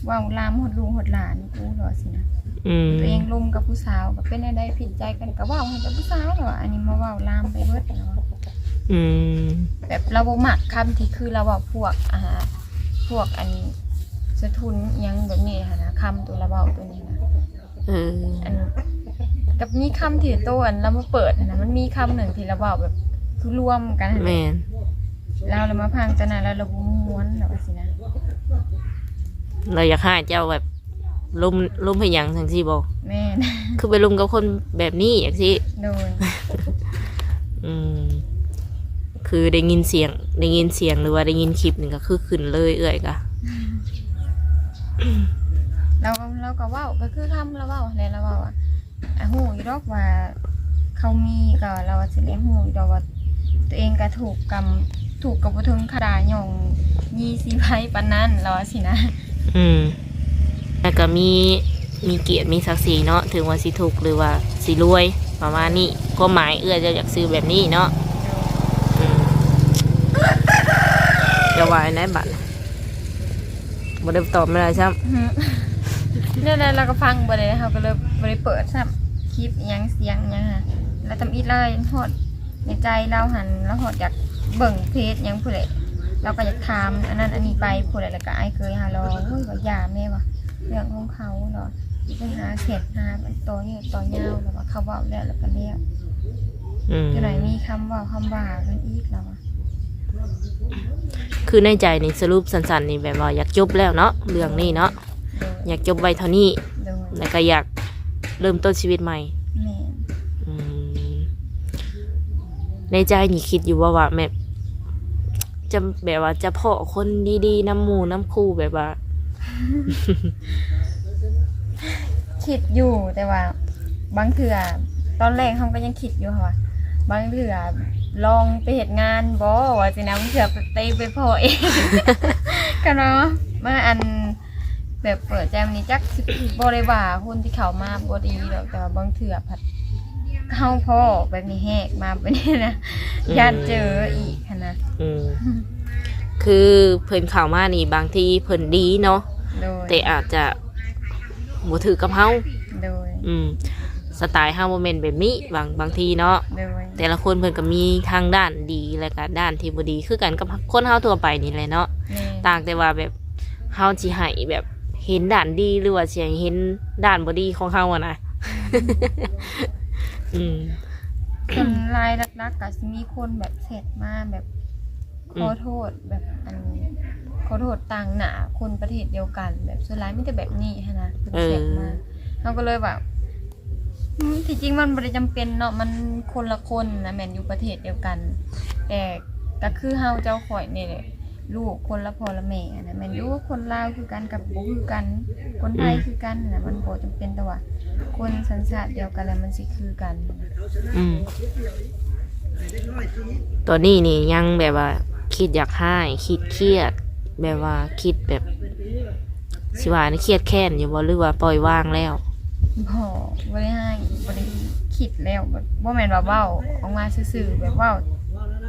ເວົ້າລາມຮອດລູກຮອດຫຼານກູ ລາວວ່າຊີ້ນະ ອືມ ຕົວເອງລົມກັບຜູ້ສາວ ກໍເປັນແນວໃດຜິດໃຈກັນກໍເວົ້າໃຫ້ແຕ່ຜູ້ສາວ ລາວວ່າ ອັນນີ້ມາເວົ້າລາມໄປເບິດ ລາວວ່າ ອືມ ແບບລາວບໍ່ມັກຄຳທີ່ຄືລາວເວົ້າພວກ ອ່າ ພວກອັນສະທຸນອີ່ຫຍັງແບບນີ້ຫັ້ນນະ ຄຳໂຕລາວເວົ້າໂຕນີ້ນະ. ເອີ ອັນກັບມີຄຳທີ່ໂຕອັນລາວມາເປີດຫັ້ນນະ ມັນມີຄຳໜຶ່ງທີ່ລາວເວົ້າແບບຄືລວມກັນຫັ້ນ ແມ່ນ ລາວລະມາຟັງຕອນນັ້ນ ລາວລະບໍ່ມ່ວນ ລາວວ່າຊີ້ນະ ລາວຢາກໃຫ້ເຈົ້າແບບລົມ ລົມເຮັດຫຍັງຈັ່ງຊີ້ບໍ? ແມ່ນ ຄືໄປລົມກັບຄົນແບບນີ້ຈັ່ງຊີ້ ໂດຍ ອືມ ຄືໄດ້ຍິນສຽງ ໄດ້ຍິນສຽງ ຫຼືວ່າໄດ້ຍິນຄລິບນີ້ກໍຄືຂຶ້ນເລີຍ ເອື້ອຍກະ ລາວ ລາວກໍເວົ້າ ກໍຄືຄຳລາວເວົ້າຫັ້ນແຫຼະ ລາວເວົ້າວ່າ ອາ ຮູ້ຢູ່ດອກວ່າເຂົາມີ ກໍລາວວ່າຊີ້ແຫຼະ ຮູ້ຢູ່ດອກວ່າຕົວເອງກໍຖືກກຳ ຖືກກໍບໍ່ເຖິງຂະໜາດຍ້ອງຢີ່ສີໄພປານນັ້ນ ລາວວ່າຊີ້ນະ ອືມ ແລ້ວກໍມີ ມີກຽດມີສັກສີເນາະ ເຖິງວ່າຊິທຸກ ຫຼືວ່າຊິລວຍ ປະມານນີ້ ຄວາມໝາຍເອື້ອຍເຈົ້າຢາກສື່ແບບນີ້ເນາະ ໂດຍ ອືມ ຈະວ່າແນວໃດບັດນີ້? ບໍ່ໄດ້ຕອບແມ່ນຫຍັງຊ້ຳ. ແນວໃດລາວກໍຟັງບໍ່ໄດ້ ເຮົາກໍເລີຍບໍ່ໄດ້ເປີດຊ້ຳ ຄລິບອີ່ຫຍັງ ສຽງອີ່ຫຍັງຫັ້ນ. ແລ້ວທຳອິດລາວຮອດໃນໃຈລາວຫັ້ນ ລາວຮອດຢາກເບິ່ງເພຈຫຍັງພຸ້ນແຫຼະ ລາວກໍຢາກຖາມອັນນັ້ນອັນນີ້ໄປພຸ້ນແຫຼະ. ແລ້ວກໍອ້າຍເຂີຍເຮົາລາວ ໂອ້ຍ ວ່າຢ່າແມ່ວ່າ ເລື່ອງຂອງເຂົາເນາະ ຊິໄປຫາແຊັດຫາຕໍ່ຍືດຕໍ່ຍາວ ແລ້ວວ່າເຂົາເວົ້າແລ້ວ ແລ້ວກໍແລ້ວ. ອືມ ຈັກໜ້ອຍມີຄຳເວົ້າຄຳວ່າກັນອີກ ລາວວ່າ. ຄືໃນໃຈນີ້ ສະຫຼຸບສັ້ນໆນີ້ ແບບວ່າຢາກຈົບແລ້ວເນາະ ເລື່ອງນີ້ເນາະ. ໂດຍ ຢາກຈົບໄວ້ເທົ່ານີ້ ໂດຍ ແລ້ວກໍຢາກເລີ່ມຕົ້ນຊີວິດໃໝ່. ແມ່ນ. ອືມ ໃນໃຈນີ້ຄິດຢູ່ບໍ່ວ່າແບບ ຈະ ແບບວ່າຈະພໍ້ຄົນດີໆນຳໝູ່ນຳຄູ່ ແບບວ່າ ຄິດຢູ່ ແຕ່ວ່າບາງເທື່ອ ຕອນແລກເຮົາກໍຍັງຄິດຢູ່ຫັ້ນວ່າ ບາງເທື່ອລອງໄປເຮັດງານບໍ່ ວ່າຊີ້ນະ ບາງເທື່ອໄປ ໄປພໍ້ເອງ ຄັນວ່າມາ ອັນ ແບບເປີດໃຈມານີ້ ຈັກຊິບໍ່ໄດ້ວ່າຄົນທີ່ເຂົ້າມາບໍ່ດີດອກ ແຕ່ວ່າບາງເທື່ອພັດເຮົາພໍ້ແບບນີ້ແຮກມາແບບນີ້ນະ ອືມ ຢ້ານເຈີອີກຫັ້ນນະ. ອືມ ຄືເພິ່ນເຂົ້າມານີ້ ບາງທີເພິ່ນດີເນາະ ໂດຍ ແຕ່ອາດຈະບໍ່ຖືກກັບເຮົາ. ໂດຍ. ອືມ ສະໄຕເຮົາບໍ່ແມ່ນແບບນີ້ ບາງ ບາງທີເນາະ. ໂດຍ. ແຕ່ລະຄົນເພິ່ນກໍມີທັງດ້ານດີ ແລະກະດ້ານທີ່ບໍ່ດີ ຄືກັນກັບຄົນເຮົາທົ່ວໄປນີ້ແຫຼະເນາະ. ແມ່ນ. ຕ່າງແຕ່ວ່າແບບເຮົາຊິໃຫ້ແບບເຫັນດ້ານດີ ຫຼືວ່າຊິໃຫ້ເຫັນດ້ານບໍ່ດີຂອງເຮົາຫັ້ນນະ. ອືມ ສ່ວນຫຼາຍຫຼັກໆກໍຊິມີຄົນແບບແຊັດມາແບບ ອືມ ຂໍໂທດແບບ ອັນ ຂໍໂທດຕ່າງໜ້າຄົນປະເທດດຽວກັນ ແບບສ່ວນຫຼາຍມີແຕ່ແບບນີ້ຫັ້ນນະ ເພິ່ນ ເອີ ແຊັດມາ ເຮົາກໍເລີຍວ່າ ອືມ ທີ່ຈິງມັນບໍ່ໄດ້ຈຳເປັນເນາະ ມັນຄົນລະຄົນນະ ແມ່ນຢູ່ປະເທດດຽວກັນ ແຕ່ກໍຄືເຮົາເຈົ້າຂ້ອຍນີ້ແຫຼະ ລູກຄົນລະພໍ່ລະແມ່ຫັ້ນນະ ແມ່ນຢູ່ ຄົນລາວຄືກັນກໍບໍ່ຄືກັນ ຄົນໄທ ອືມ ຄືກັນນະ ມັນບໍ່ຈຳເປັນແຕ່ວ່າຄົນສັນຊາດດຽວກັນແລ້ວມັນຊິຄືກັນ. ອືມ ຕອນນີ້ນີ້ຍັງແບບວ່າຄິດຢາກຮ້າຍ ຄິດຄຽດ ແບບວ່າຄິດແບບ ຊິວ່າຄຽດແຄ້ນຢູ່ບໍ່ ຫຼືວ່າປ່ອຍວາງແລ້ວ? ບໍ່ ບໍ່ໄດ້ຮ້າຍ ບໍ່ໄດ້ຄິດແລ້ວ ແບບບໍ່ແມ່ນວ່າເວົ້າອອກມາຊື່ໆ ແບບເວົ້າ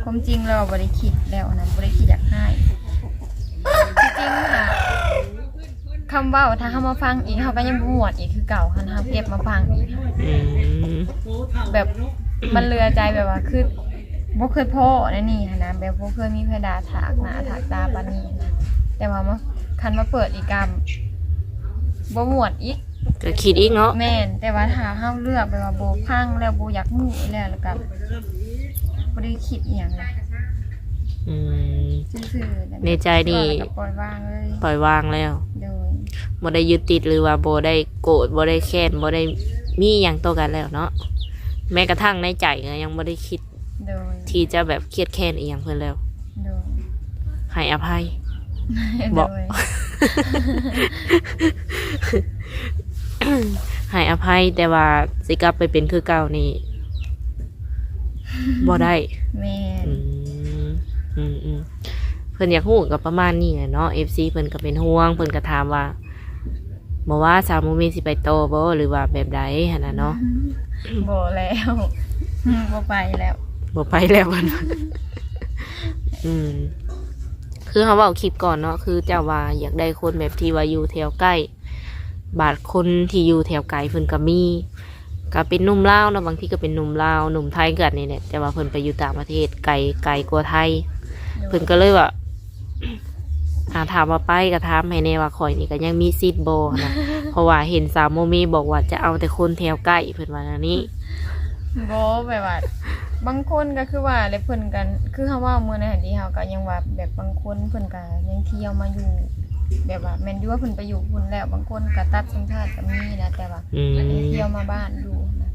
ຄວາມຈິງແລ້ວບໍ່ໄດ້ຄິດແລ້ວນະ ບໍ່ໄດ້ຄິດຢາກຮ້າຍ. ທີ່ຈິງຫາ ຄຳເວົ້າ ຖ້າເຮົາມາຟັງອີກ ເຮົາກໍຍັງບໍ່ມ່ວນອີກຄືເກົ່າ ຄັນເຮົາເກັບມາຟັງອີກ. ອືມ ແບບມັນເຫຼືອໃຈ ແບບວ່າຄືບໍ່ເຄີຍພໍ້ແນວນີ້ຫັ້ນນະ ແບບບໍ່ເຄີຍມີໃຜດ່າຖາກໜ້າຖາກຕາປານນີ້ຫັ້ນນະ ແຕ່ວ່າມາ ຄັນມາເປີດອີກກໍບໍ່ມ່ວນອີກ ກໍຄິດອີກເນາະ. ແມ່ນ ແຕ່ວ່າຖ້າເຮົາເລືອກແບບວ່າບໍ່ຟັງແລ້ວ ບໍ່ຢາກຮູ້ແລ້ວ ແລ້ວກໍບໍ່ໄດ້ຄິດອີ່ຫຍັງນະ. ອືມ ຊື່ໆ ໃນໃຈນີ້ ແລ້ວກໍປ່ອຍວາງເລີຍ ປ່ອຍວາງແລ້ວ. ໂດຍ. ບໍ່ໄດ້ຍຶດຕິດ ຫຼືວ່າບໍ່ໄດ້ໂກດ ບໍ່ໄດ້ແຄ້ນ ບໍ່ໄດ້ມີຫຍັງຕໍ່ກັນແລ້ວເນາະ ແມ້ກະທັ່ງໃນໃຈກໍຍັງບໍ່ໄດ້ຄິດ ໂດຍ ທີ່ຈະແບບຄຽດແຄ້ນອີ່ຫຍັງເພິ່ນແລ້ວ. ໂດຍ. ໃຫ້ອະໄພ ໂດຍ ເບາະ ໃຫ້ອະໄພ ແຕ່ວ່າຊິກັບໄປເປັນຄືເກົ່ານີ້ບໍ່ໄດ້. ແມ່ນ. ອືມ ອືມໆ ເພິ່ນຢາກຮູ້ກໍປະມານນີ້ແຫຼະເນາະ ເອັຟຊີ ເພິ່ນກໍເປັນຫ່ວງ ເພິ່ນກໍຖາມວ່າ ບໍ່ວ່າສາວໂມເມຊິໄປຕໍ່ບໍ່ ຫຼືວ່າແບບໃດຫັ້ນນະເນາະ? ບໍ່ແລ້ວ ບໍ່ໄປແລ້ວ ບໍ່ໄປແລ້ວເພິ່ນວ່າ. ອືມ ຄືເຮົາເວົ້າຄລິບກ່ອນເນາະ ຄືເຈົ້າວ່າຢາກໄດ້ຄົນແບບທີ່ວ່າຢູ່ແຖວໃກ້ ບາດຄົນທີ່ຢູ່ແຖວໄກເພິ່ນກໍມີ ກໍເປັນໜຸ່ມລາວເນາະ ບາງທີກໍເປັນໜຸ່ມລາວ ໜຸ່ມໄທຄືກັນນີ້ແຫຼະ ແຕ່ວ່າເພິ່ນໄປຢູ່ຕ່າງປະເທດ ໄກ ໄກກວ່າໄທ. ໂດຍ. ເພິ່ນກໍເລີຍວ່າ ອ່າ ຖາມວ່າໄປກໍຖາມໃຫ້ແດ່ວ່າຂ້ອຍນີ້ກໍຍັງມີສິດບໍ່ຫັ້ນນະ ເພາະວ່າເຫັນສາວໂມເມບອກວ່າຈະເອົາແຕ່ຄົນແຖວໃກ້ ເພິ່ນວ່າແນວນີ້. ບໍ່ ແບບວ່າບາງຄົນກໍຄືວ່າແຫຼະ ເພິ່ນກໍຄືເຮົາເວົ້າມື້ນັ້ນຫັ້ນເດ ເຮົາກໍຍັງວ່າແບບບາງຄົນເພິ່ນກໍຍັງທ່ຽວມາຢູ່ ແບບວ່າແມ່ນຢູ່ວ່າເພິ່ນໄປຢູ່ພຸ້ນແລ້ວ ບາງຄົນກໍຕັດສັນຊາດກໍມີນະ ແຕ່ວ່າ ອືມ ຍັງທ່ຽວມາບ້ານຢູ່ນະ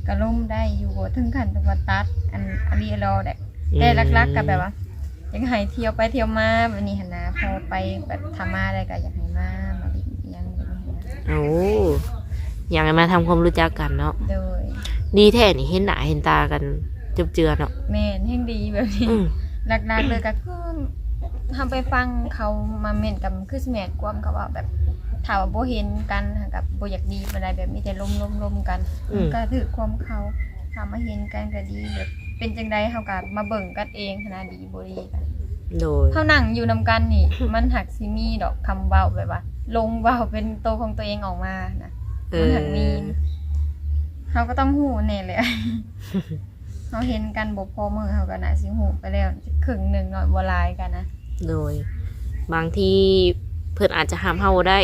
ກໍລົມໄດ້ຢູ່ ບໍ່ເຖິງຂັ້ນແບບວ່າຕັດອັນ ອັນນີ້ລາວໄດ້. ອືມ ແຕ່ຫຼັກໆກໍແບບວ່າ ຢາກໃຫ້ທ່ຽວໄປທ່ຽວມາແບບນີ້ຫັ້ນນະ ພໍໄປແບບຖ້າມາໄດ້ກໍຢາກໃຫ້ມາ ມາຫຼິ້ນອີ່ຫຍັງແບບນີ້ຫັ້ນນະ. ໂອ້ ຢາກໃຫ້ມາທຳຄວາມຮູ້ຈັກກັນເນາະ. ໂດຍ. ດີແທ້ນີ້ ເຫັນໜ້າເຫັນຕາກັນຈົບເຈືອເນາະ. ແມ່ນ ແຮ່ງດີແບບນີ້. ອືມ ຫຼັກໆເລີຍກໍຄືເຮົາໄປຟັງເຂົາມາເມັ້ນກັນ ຄືຊິແມ່ນຄວາມເຂົາເວົ້າແບບ ຖ້າວ່າບໍ່ເຫັນກັນກໍບໍ່ຢາກດີປານໃດ ແບບມີແຕ່ລົມໆກັນ. ອືມ ກໍຖືກຄວາມເຂົາ ຖ້າມາເຫັນກັນກໍດີ ແບບເປັນຈັ່ງໃດເຮົາກໍມາເບິ່ງກັນເອງຫັ້ນນະ ດີບໍ່ດີກໍ ໂດຍ ເຮົານັ່ງຢູ່ນຳກັນນີ້ ມັນຫາກຊິມີດອກຄຳເວົ້າແບບວ່າ ລົງເວົ້າເປັນໂຕຂອງຕົວເອງອອກມານະ ເອີ ມັນຫາກມີ ເຮົາກໍຕ້ອງຮູ້ແດ່ແຫຼະ ເຮົາເຫັນກັນບໍ່ພໍມື້ ເຮົາກໍໜ້າຊິຮູ້ໄປແລ້ວເຄິ່ງໜຶ່ງເນາະ ບໍ່ຫຼາຍກໍນະ. ໂດຍ ບາງທີເພິ່ນອາດຈະຮັບເຮົາບໍ່ໄດ້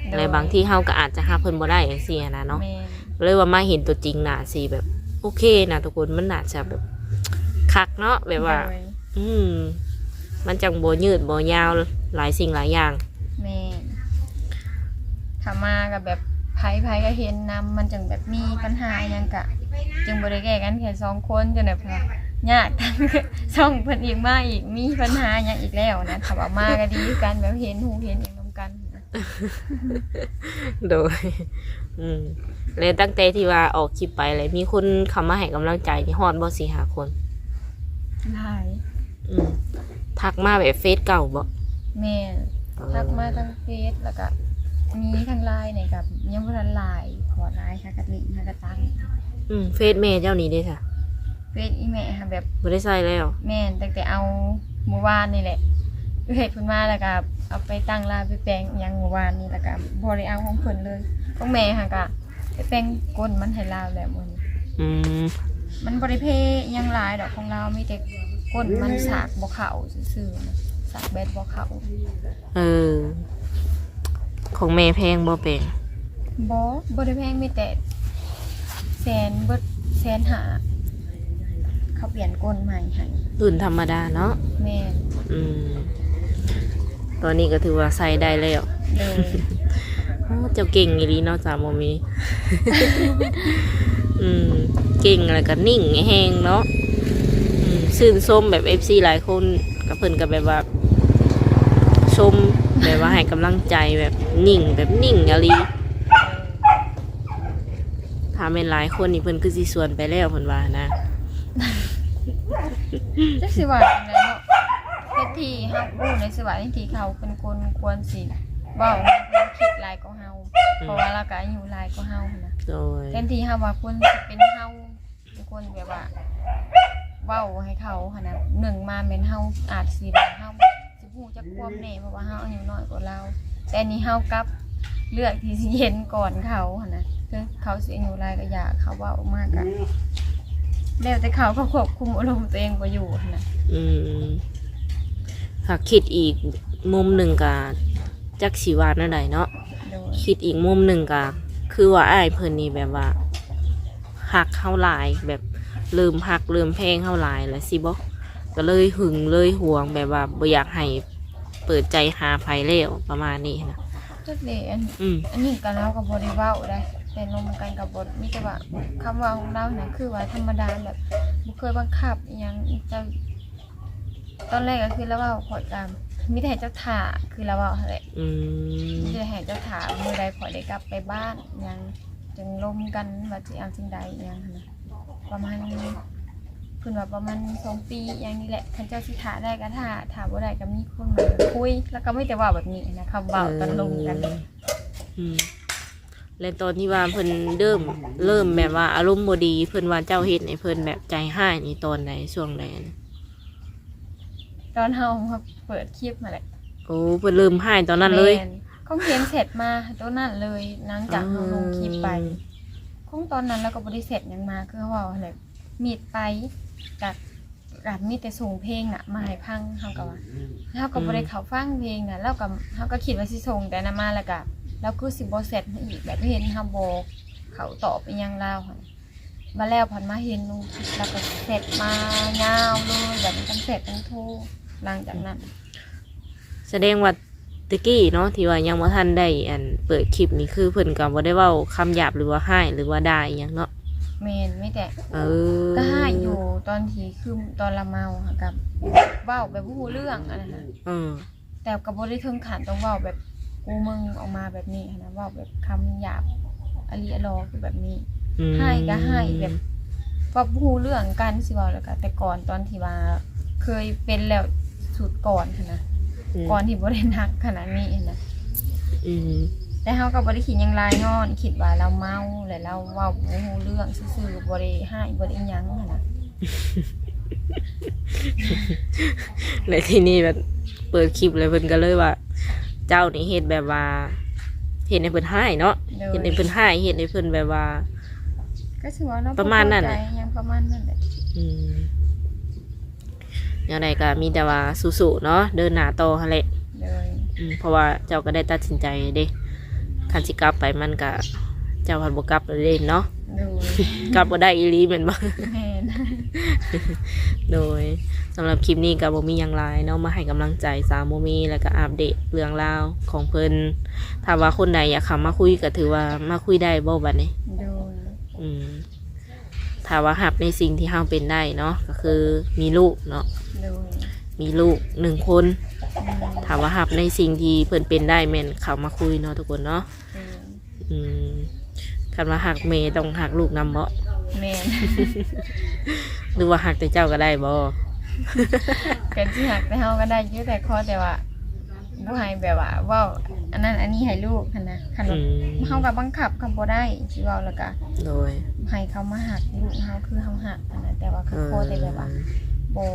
ໂດຍ ແລະບາງທີເຮົາກໍອາດຈະຮັບເພິ່ນບໍ່ໄດ້ຈັ່ງຊີ້ນະເນາະ. ແມ່ນ ເລີຍວ່າມາເຫັນຕົວຈິງໜ້າຊິແບບໂອເຄນະທຸກຄົນ ມັນໜ້າຈະແບບຄັກເນາະ ແບບວ່າ ໂດຍ ອືມ ມັນຈັ່ງບໍ່ຍືດບໍ່ຍາວຫຼາຍສິ່ງຫຼາຍຢ່າງ. ແມ່ນ ຖ້າມາກໍແບບໃຜໆກໍເຫັນນຳ ມັນຈັ່ງແບບມີບັນຫາຫຍັງກະ ຈຶ່ງບໍ່ໄດ້ແກ້ກັນແຄ່ສອງຄົນ ຈັ່ງແບບຍາກທັງຊ່ອງເພິ່ນອີກ ມາອີກ ມີບັນຫາຫຍັງອີກແລ້ວນະ. ຖ້າວ່າມາກໍດີຄືກັນ ແບບເຫັນຮູ້ເຫັນຫຍັງນຳກັນນະ. ໂດຍ ອືມ ແລະຕັ້ງແຕ່ທີ່ວ່າອອກຄລິບໄປ ແລະມີຄົນເຂົ້າມາໃຫ້ກຳລັງໃຈນີ້ຮອດບໍ່ ສີ່ຫ້າຄົນ? ຫຼາຍ ອືມ ທັກມາແບບເຟສເກົ່າບໍ່? ແມ່ນ ເອີ ທັກມາທາງເຟສ ແລ້ວກະມີທາງໄລນ໌ນີ້ກະຍັງບໍ່ທັນຫຼາຍ ເພາະວ່າໄລນ໌ຫາກະລິງຫາກະຕັ້ງ. ອືມ ເຟສແມ່ເຈົ້ານີ້ເດ້ຊະ? ເຟສອີ່ແມ່ຫາແບບ ບໍ່ໄດ້ໃຊ້ແລ້ວ. ແມ່ນ ຕັ້ງແຕ່ເອົາມື້ວານນີ້ແຫຼະ ເຮັດເພິ່ນມາ ແລ້ວກະເອົາໄປຕັ້ງລາຍ ໄປແປງອີ່ຫຍັງມື້ວານນີ້ ແລ້ວກະບໍ່ໄດ້ເອົາຂອງເພິ່ນເລີຍ. ຂອງແມ່ຫາກະ ໄປແປງກົ້ນມັນໃຫ້ລາວແລ້ວມື້ນີ້. ອືມ ມັນບໍ່ໄດ້ເພຫຍັງຫຼາຍດອກ ຂອງລາວມີແຕ່ກົ້ນມັນສາກບໍ່ເຂົ້າຊື່ໆນະ ສາກແບັດບໍ່ເຂົ້າ. ເອີ ຂອງແມ່ແພງບໍ່ແປງ? ບໍ່ ບໍ່ໄດ້ແພງ ມີແຕ່ແສນ ເບິດແສນຫ້າ ເຂົາປ່ຽນກົ້ນໃໝ່ໃຫ້ ລຸ້ນທຳມະດາເນາະ. ແມ່ນ ອືມ ຕອນນີ້ກໍຖືວ່າໃຊ້ໄດ້ແລ້ວ. ໂດຍ ໂອ້ ເຈົ້າເກັ່ງອີ່ຫຼີເນາະ ສາວໂມມີ. ອືມ ເກັ່ງ ແລ້ວກໍນິ່ງແຮງເນາະ. ອືມ ຊື່ນຊົມແບບເອັຟຊີຫຼາຍຄົນ ກໍເພິ່ນກໍແບບວ່າຊົມ ແບບວ່າໃຫ້ກຳລັງໃຈ ແບບນິ່ງ ແບບນິ່ງອີ່ຫຼີ. ຖ້າແມ່ນຫຼາຍຄົນນີ້ ເພິ່ນຄືຊິສວນໄປແລ້ວ ເພິ່ນວ່ານະ. ຈັກຊິວ່າຈັ່ງໃດເນາະ ເຮັດທີ່ເຮົາຮູ້ໃນສະຫວາຍທີ່ເຂົາເປັນຄົນຄວນຊິເວົ້າ ເພິ່ນຄິດຫຼາຍກວ່າເຮົາ ອືມ ເພາະວ່າລາວກໍອາຍຸຫຼາຍກວ່າເຮົາຫັ້ນນະ. ໂດຍ ແທນທີ່ເຮົາວ່າຄວນຊິເປັນເຮົາ ເປັນຄົນແບບວ່າເວົ້າໃຫ້ເຂົາຫັ້ນນະ ໜຶ່ງມາແມ່ນເຮົາອາດຊິວ່າເຮົາ ຊິຮູ້ຈັກຄວາມແນ່ ເພາະວ່າເຮົາອາຍຸນ້ອຍກວ່າລາວ ແຕ່ນີ້ເຮົາກັບເລືອກທີ່ຊິເຫັນກ່ອນເຂົາຫັ້ນນະ. ເຖິງເຂົາຊິອາຍຸຫຼາຍກໍຢ່າ ເຂົາເວົ້າອອກມາກໍແລ້ວແຕ່ເຂົາ ເຂົາຄວບຄຸມອາລົມຕົວເອງບໍ່ຢູ່ຫັ້ນນະ. ອືມ ຖ້າຄິດອີກມຸມໜຶ່ງກໍຈັກຊິວ່າແນວໃດເນາະ. ໂດຍ ຄິດອີກມຸມໜຶ່ງກໍຄືວ່າອ້າຍເພິ່ນນີ້ແບບວ່າ ຮັກເຮົາຫຼາຍ ແບບເລີ່ມຮັກເລີ່ມແພງເຮົາຫຼາຍແລ້ວຊີ້ບໍ? ກໍເລີຍຫຶງເລີຍຫວງ ແບບວ່າບໍ່ຢາກໃຫ້ເປີດໃຈຫາໃຜແລ້ວ ປະມານນີ້ນະ. ຈັກເດ ອັນ ອືມ ອັນນີ້ກໍລາວກໍບໍ່ໄດ້ເວົ້າໄດ໋ ແຕ່ລົມກັນກໍບໍ່ ມີແຕ່ວ່າຄຳເວົ້າຂອງລາວນະ ຄືວ່າທຳມະດາ ແບບບໍ່ເຄີຍບັງຄັບອີ່ຫຍັງ. ເຈົ້າ ຕອນແລກກໍຄືລາວເວົ້າ ຂ້ອຍກໍມີແຕ່ໃຫ້ເຈົ້າຖ້າ ຄືລາວເວົ້າຫັ້ນແຫຼະ. ອືມ ມີແຕ່ໃຫ້ເຈົ້າຖ້າ ມື້ໃດຂ້ອຍໄດ້ກັບໄປບ້ານຫຍັງ ຈຶ່ງລົມກັນວ່າຊິເອົາຈັ່ງໃດອີ່ຫຍັງຫັ້ນນະ. ປະມານ ເພິ່ນວ່າປະມານສອງປີຫຍັງນີ້ແຫຼະ ຄັນເຈົ້າຊິຖ້າໄດ້ກໍຖ້າ ຖ້າບໍ່ໄດ້ກໍມີຄົນໃໝ່ມາຄຸຍ. ແລ້ວກໍມີແຕ່ເວົ້າແບບນີ້ນະ ຄຳເວົ້າຕອນລົມກັນ. ເອີ ອືມ ແລະຕອນທີ່ວ່າເພິ່ນເລີ່ມ ເລີ່ມແບບວ່າອາລົມບໍ່ດີ ເພິ່ນວ່າເຈົ້າເຮັດໃຫ້ເພິ່ນແບບໃຈຮ້າຍນີ້ຕອນໃດ ຊ່ວງໃດ? ຕອນເຮົາມາເປີດຄລິບຫັ້ນແຫຼະ. ໂອ້ ເພິ່ນເລີ່ມຮ້າຍຕອນນັ້ນເລີຍ? ແມ່ນ ຂອງເຫັນແຊັດມາຕອນນັ້ນເລີຍ ຫຼັງຈາກເຮົາລົງຄລິບໄປ. ອໍ ຂອງຕອນນັ້ນລາວກໍບໍ່ໄດ້ແຊັດຫຍັງມາ ຄືເຮົາເວົ້າຫັ້ນແຫຼະ ມິດໄປ ກະ ກະມີແຕ່ສົ່ງເພງນະມາໃຫ້ຟັງ ເຮົາກໍວ່າ ເຮົາກໍບໍ່ໄດ້ເຂົ້າຟັງເພງນະ ລາວກໍ ເຮົາກໍຄິດວ່າຊິສົ່ງແຕ່ນັ້ນມາ ແລ້ວກະລາວຄືຊິບໍ່ແຊັດມາອີກ ແບບເຫັນເຮົາບໍ່ເຂົ້າຕອບອີ່ຫຍັງລາວຫັ້ນ. ບາດແລ້ວພັດມາເຫັນລົງຄລິບ ລາວກໍແຊັດມາຍາວເລີຍ ແບບທັງແຊັດທັງໂທ ຫຼັງຈາກນັ້ນ. ສະແດງວ່າແຕ່ກີ້ເນາະ ທີ່ວ່າຍັງບໍ່ທັນໄດ້ ອັນ ເປີດຄລິບນີ້ ຄືເພິ່ນກໍບໍ່ໄດ້ເວົ້າຄຳຫຍາບ ຫຼືວ່າຮ້າຍ ຫຼືວ່າດ່າອີ່ຫຍັງເນາະ? ແມ່ນ ມີແຕ່ ເອີ ກໍຮ້າຍຢູ່ ຕອນທີ່ຄືຕອນລາວເມົາຫັ້ນ ກໍເວົ້າແບບບໍ່ຮູ້ເລື່ອງອັນນັ້ນນະ. ເອີ ແຕ່ກໍບໍ່ໄດ້ເຖິງຂັ້ນຕ້ອງເວົ້າແບບກູມຶງອອກມາແບບນີ້ຫັ້ນນະ ເວົ້າແບບຄຳຫຍາບອະລິອະລໍຄືແບບນີ້. ອືມ ຮ້າຍກໍຮ້າຍແບບ ເວົ້າບໍ່ຮູ້ເລື່ອງກັນ ຊິເວົ້າແລ້ວກໍ ແຕ່ກ່ອນຕອນທີ່ວ່າເຄີຍເປັນແລ້ວຊຸດກ່ອນຫັ້ນນະ. ອືມ ກ່ອນທີ່ບໍ່ໄດ້ໜັກຂະໜາດນີ້ຫັ້ນນະ. ອືມ ແຕ່ເຮົາກໍບໍ່ໄດ້ຄິດຫຍັງຫຼາຍ ຍ້ອນຄິດວ່າລາວເມົາ ແລະລາວເວົ້າບໍ່ຮູ້ເລື່ອງຊື່ໆ ບໍ່ໄດ້ຮ້າຍ ບໍ່ໄດ້ອີ່ຫຍັງຫັ້ນນະ. ແລະ ທີນີ້ແບບເປີດຄລິບແລ້ວ ເພິ່ນກໍເລີຍວ່າ ເຈົ້ານີ້ເຮັດແບບວ່າ ເຮັດໃຫ້ເພິ່ນຮ້າຍເນາະ ໂດຍ ເຮັດໃຫ້ເພິ່ນຮ້າຍ ເຮັດໃຫ້ເພິ່ນແບບວ່າ ກໍຊິວ່າເນາະ ປະມານນັ້ນແຫຼະ ບໍ່ພໍໃຈຫຍັງປະມານນັ້ນແຫຼະ ອືມ ແນວໃດກໍມີແຕ່ວ່າສູ້ໆເນາະ ເດີນໜ້າຕໍ່ຫັ້ນແຫຼະ ໂດຍ ອືມ ເພາະວ່າເຈົ້າກໍໄດ້ຕັດສິນໃຈເດ້ ຄັນຊິກັບໄປມັນກໍ ເຈົ້າພັດບໍ່ກັບເດ້ເນາະ ໂດຍ ກັບບໍ່ໄດ້ອີ່ຫຼີແມ່ນບໍ່? ແມ່ນ ໂດຍ ສຳລັບຄລິບນີ້ກໍບໍ່ມີຫຍັງຫຼາຍເນາະ ມາໃຫ້ກຳລັງໃຈສາວໂມເມ ແລ້ວກໍອັບເດດເລື່ອງລາວຂອງເພິ່ນ ຖ້າວ່າຄົນໃດຢາກເຂົ້າມາຄຸຍກໍຖືວ່າມາຄຸຍໄດ້ບໍ່ບັດນີ້? ໂດຍ ອືມ ຖ້າວ່າຮັບໃນສິ່ງທີ່ເຮົາເປັນໄດ້ເນາະ ກໍຄືມີລູກເນາະ ໂດຍ ມີລູກໜຶ່ງຄົນ ອືມ ຖ້າວ່າຮັບໃນສິ່ງທີ່ເພິ່ນເປັນໄດ້ ແມ່ນເຂົ້າມາຄຸຍເນາະທຸກຄົນເນາະ ອືມ ອືມ ຄັນວ່າຮັກແມ່ຕ້ອງຮັກລູກນຳບໍ? ແມ່ນ ຫຼືວ່າຮັກແຕ່ເຈົ້າກໍໄດ້ບໍ? ກໍຊິຮັກແຕ່ເຮົາກໍໄດ້ຢູ່ ແຕ່ຂໍແຕ່ວ່າ ບໍ່ໃຫ້ແບບວ່າເວົ້າອັນນັ້ນອັນນີ້ໃຫ້ລູກຫັ້ນນະ ຄັນວ່າ ອືມ ເຮົາກໍບັງຄັບເຂົາບໍ່ໄດ້ ຊິເວົ້າແລ້ວກໍ ໂດຍ ໃຫ້ເຂົາມາຮັກລູກເຮົາຄືເຮົາຮັກຫັ້ນນະ ແຕ່ວ່າກໍ ເອີ ຂໍແຕ່ແບບວ່າ ບໍ່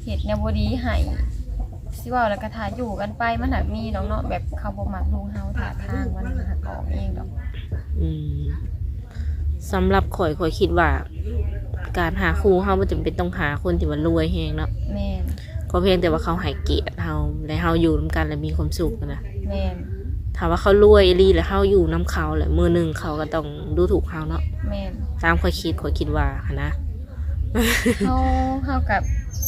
ເຮັດແນວບໍ່ດີໃຫ້ ຊິເວົ້າແລ້ວກໍຖ້າຢູ່ກັນໄປ ມັນຫາກມີດອກເນາະ ແບບເຂົາບໍ່ມັກລູກເຮົາ ທ່າທາງມັນຫາກອອກເອງດອກ ອືມ ສຳລັບຂ້ອຍ ຂ້ອຍຄິດວ່າ ການຫາຄູ່ເຮົາບໍ່ຈຳເປັນຕ້ອງຫາຄົນທີ່ວ່າລວຍແຮງເນາະ ແມ່ນ ຂໍພຽງແຕ່ວ່າເຂົາໃຫ້ກຽດເຮົາ ແລະ ເຮົາຢູ່ນຳກັນແລ້ວມີຄວາມສຸກນະ ແມ່ນ ຖ້າວ່າເຂົາລວຍອີ່ຫຼີ ແລ້ວເຮົາຢູ່ນຳເຂົາ ແລ້ວມື້ໜຶ່ງເຂົາກໍຕ້ອງດູຖູກເຮົາເນາະ ແມ່ນ ຕາມຂ້ອຍຄິດ ຂ້ອຍຄິດວ່າຫັ້ນນະ ເຮົາ ເຮົາກໍ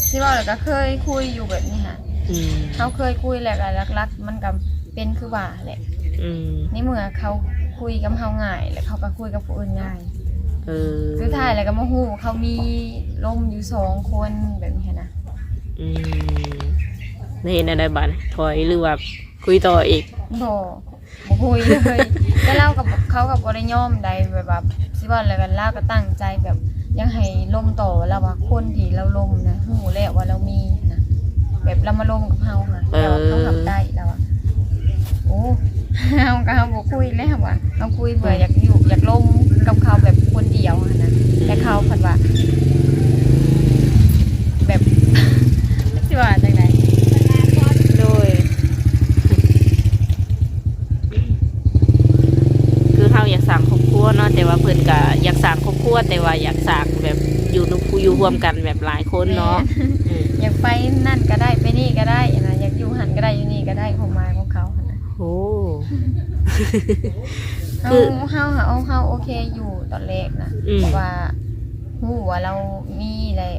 ຊິເວົ້າແລ້ວກໍເຄີຍຄຸຍຢູ່ແບບນີ້ຫະ ອືມ ເຮົາເຄີຍຄຸຍແລ້ວກໍຫຼັກໆ ມັນກໍເປັນຄືວ່າແຫຼະ ອືມ ໃນເມື່ອເຂົາຄຸຍກັບເຮົາງ່າຍ ແລ້ວເຂົາກໍຄຸຍກັບຜູ້ອື່ນງ່າຍ ເອີ ສຸດທ້າຍແລ້ວກໍມາຮູ້ເຂົາມີລົມຢູ່ສອງຄົນແບບນີ້ຫັ້ນນະ ອືມ ແລ້ວເຮັດແນວໃດບາດນີ້ ຖອຍ ຫຼືວ່າຄຸຍຕໍ່ອີກ? ບໍ່ ບໍ່ຄຸຍເລີຍ ແຕ່ລາວກໍ ເຂົາກໍບໍ່ໄດ້ຍອມໃດ ແບບວ່າ ຊິເວົ້າແລ້ວກໍ ລາວກໍຕັ້ງໃຈແບບຢາກໃຫ້ລົມຕໍ່ ລາວວ່າຄົນທີ່ລາວລົມນະ ຮູ້ແລ້ວວ່າລາວມີນະ ແບບລາວມາລົມກັບເຮົາຫັ້ນ ເອີ ແຕ່ວ່າເຂົາຮັບໄດ້ ລາວວ່າ ໂອ້ ເຮົາກໍ ເຮົາບໍ່ຄຸຍແລ້ວວ່າ ເຮົາຄຸຍເພື່ອ ອືມ ຢາກຢູ່ ຢາກລົມກັບເຂົາແບບຄົນດຽວຫັ້ນນະ ອືມ ແຕ່ເຂົາພັດວ່າ ແບບ ຊິວ່າຈັ່ງໃດ? ໂດຍ ຄືເຮົາຢາກສ້າງຄອບຄົວເນາະ ແຕ່ວ່າເພິ່ນກໍຢາກສ້າງຄອບຄົວ ແຕ່ວ່າຢາກສ້າງແບບຢູ່ນຳ ຢູ່ຮ່ວມກັນແບບຫຼາຍຄົນເນາະ ແມ່ນ ອືມ ຢາກໄປນັ້ນກໍໄດ້ ໄປນີ້ກໍໄດ້ນະ ຢາກຢູ່ຫັ້ນກໍໄດ້ ຢູ່ນີ້ກໍໄດ້ ຄວາມໝາຍຂອງເຂົາຫັ້ນນະ ໂອ້ ເຮົາ ຄື ເຮົາ ເຮົາ ເຮົາໂອເຄຢູ່ຕອນແລກນະ ອືມ ເພາະວ່າຮູ້ວ່າລາວມີ ແລະ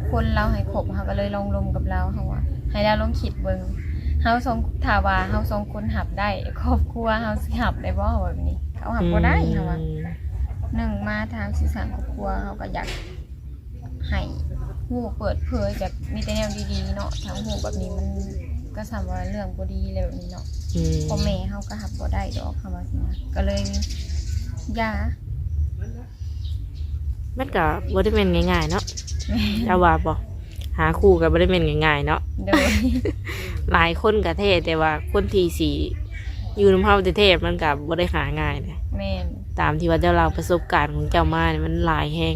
ຄົນລາວໃຫ້ຄົບ ເຮົາກໍເລີຍລອງລົມກັບລາວ ເຮົາວ່າໃຫ້ລາວລອງຄິດເບິ່ງ ເຮົາສອງ ຖ້າວ່າເຮົາສອງຄົນຮັບໄດ້ ຄອບຄົວເຮົາຊິຮັບໄດ້ບໍ່ ເຮົາວ່າແບບນີ້ ເຂົາຮັບບໍ່ໄດ້ ອືມ ເຮົາວ່າ ໜຶ່ງມາທາງຊິສ້າງຄອບຄົວ ເຮົາກໍຢາກ ໃຫ້ຮູ້ເປີດເຜີຍ ແບບມີແຕ່ແນວດີໆເນາະ ຖ້າຮູ້ແບບນີ້ມັນກໍສ່ຳວ່າເລື່ອງບໍ່ດີແລ້ວແບບນີ້ເນາະ ອືມ ພໍ່ແມ່ເຮົາກໍຮັບບໍ່ໄດ້ດອກ ຄຳວ່າຊີ້ນະ ກໍເລີຍຢ່າ ມັນກໍບໍ່ໄດ້ແມ່ນງ່າຍໆເນາະ ແມ່ນ ເຈົ້າວ່າບໍ່? ຫາຄູ່ກໍບໍ່ໄດ້ແມ່ນງ່າຍໆເນາະ ໂດຍ ຫຼາຍຄົນກໍແທ້ ແຕ່ວ່າຄົນທີ່ຊິຢູ່ນຳເຮົາແທ້ໆ ມັນກໍບໍ່ໄດ້ຫາງ່າຍເດ້ ແມ່ນ ຕາມທີ່ວ່າເຈົ້າເລົ່າປະສົບການຂອງເຈົ້າມານີ້ ມັນຫຼາຍແຮງ